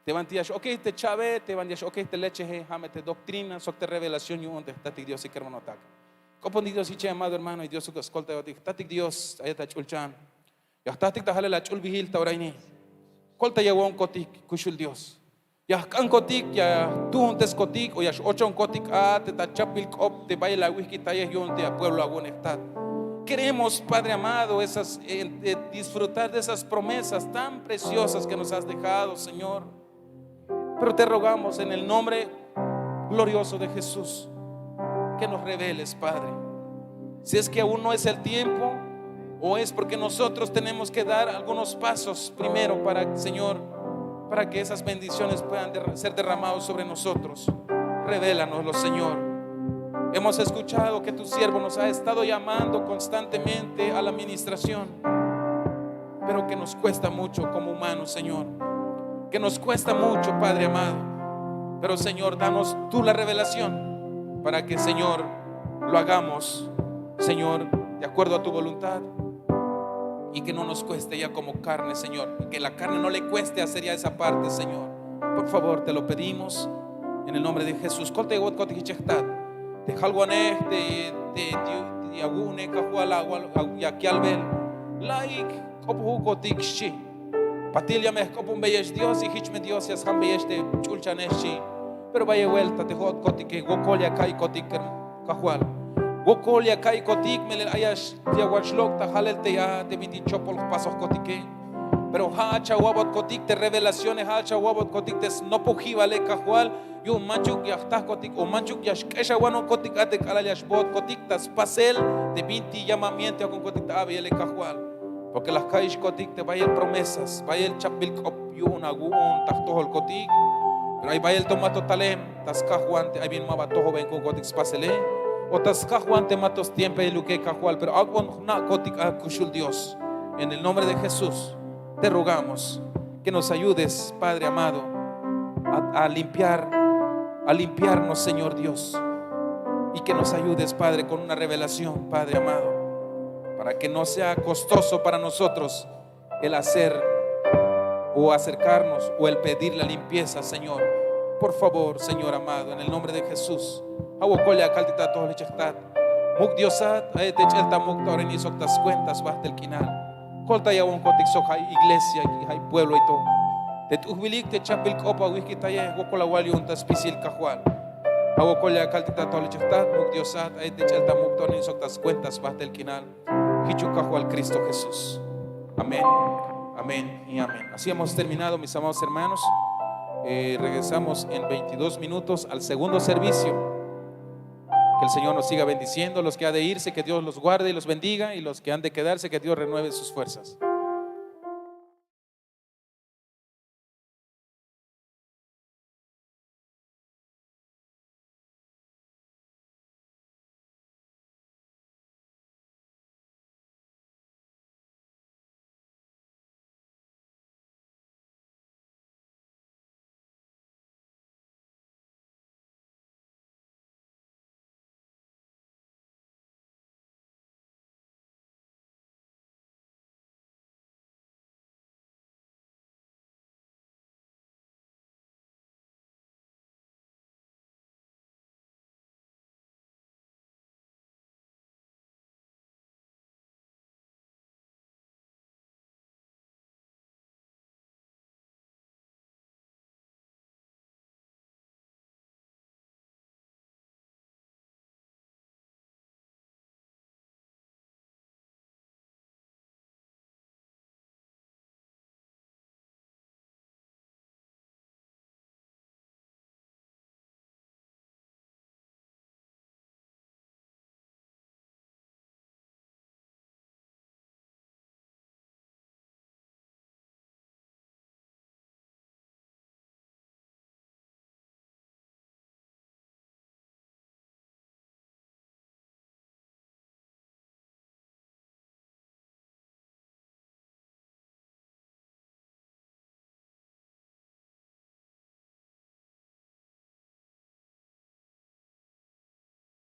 te banti ya x-okej te cha'be, te banti ya x-okej te lecheje, ja' me te doctrina sok te revelación yu'un te jtatik Diosik, hermano tak. K'opontik Dios jiche, amado hermano, y Diosuk ya skoltayotik. Jtatik Dios, ayat ach'ulchan. Ya jtatik ta jalel ach'ulbijil ta ora ini. Koltayawo'onkotik kuxul Dios. Ya jk'ankotik, ya jtuunteskotik o ya x-ochonkotik a te ta chapbil k'op te bayel awijkitayej yu'un te apueblo awu'un, jtat. Queremos, Padre amado, esas, eh, eh, disfrutar de esas promesas tan preciosas que nos has dejado, Señor. Pero te rogamos en el nombre glorioso de Jesús que nos reveles, Padre, si es que aún no es el tiempo o es porque nosotros tenemos que dar algunos pasos primero para, Señor, para que esas bendiciones puedan derra- ser derramadas sobre nosotros. Revélanoslo, Señor. Hemos escuchado que tu siervo nos ha estado llamando constantemente a la administración, pero que nos cuesta mucho como humanos, Señor. Que nos cuesta mucho, Padre amado. Pero, Señor, danos tú la revelación para que, Señor, lo hagamos, Señor, de acuerdo a tu voluntad y que no nos cueste ya como carne, Señor. Que la carne no le cueste hacer ya esa parte, Señor. Por favor, te lo pedimos en el nombre de Jesús. Koltayawotkotik jiche jtat. Te jalwanej, te, te, te, te awu'unej, Kajwal, awal, aw- ya kalbel. La'ik, k'opojukotik xchi. Patil ya me jk'oponbeyex Dios y jich me Dios ya sjanbeyex te ch'ulchanej xchi. Pero bayel vuelta te jo'otkotike, wokol ya ka'iykotik, Kajwal. Wokol ya ka'iykotik, melel ay ya x- ya wan xlok' ta jalel te ya te bintik chopol jpasojkotike. Pero ja'at xawa'botkotik te revelaciones, ja'at xawa'botkotik te snopojibale, Kajwal. Yu'un manchuk ya jtajkotik o manchuk ya xk'exawanonkotik a te k'alal ya xbohotkotik ta spasel te bintik llamamiento ya akonkotik ta a'beyele, Kajwal. Porque la jka'iyxkotik te bayel promesas, bayel chapbil k'op yu'un awu'un ta jtojolkotik. Pero ay bayel to ma to talem ta skajwan te ay bin ma ba atojoben ku'unkotik spasele, o ta skajwan te ma to stiempeluke, Kajwal. Pero ak'bon jna'kotik a kuxul Dios. En el nombre de Jesús te rogamos que nos ayudes, Padre amado, a, a limpiar, a limpiarnos, Señor Dios, y que nos ayudes, Padre, con una revelación, Padre amado, para que no sea costoso para nosotros el hacer o acercarnos o el pedir la limpieza, Señor. Por favor, Señor amado, en el nombre de Jesús, ja' wokol ya kaltik ta atojol jich jtat. Muk' Diosat, ay te ch'el ta muk' ta orenil sok ta skuenta sbajtel k'inal. Koltaya awokol tik sok ja' iglesia, ja' pueblo y todo. Te t'ujbilik te chapbil k'op awijk'itaye, wokol awal yu'un ta spisil Kajwal. Ja' wokol ya kaltik ta atojol jich jtat, muk' Diosat, ay te ch'el ta muk' ta orenil sok ta skuenta sbajtel k'inal. Jich yu'un Kajwal Cristo Jesús. Amén. Amén y amén. Así hemos terminado, mis amados hermanos. Eh, regresamos en veintidós minutos al segundo servicio. Que el Señor nos siga bendiciendo. Los que han de irse, que Dios los guarde y los bendiga. Y los que han de quedarse, que Dios renueve sus fuerzas.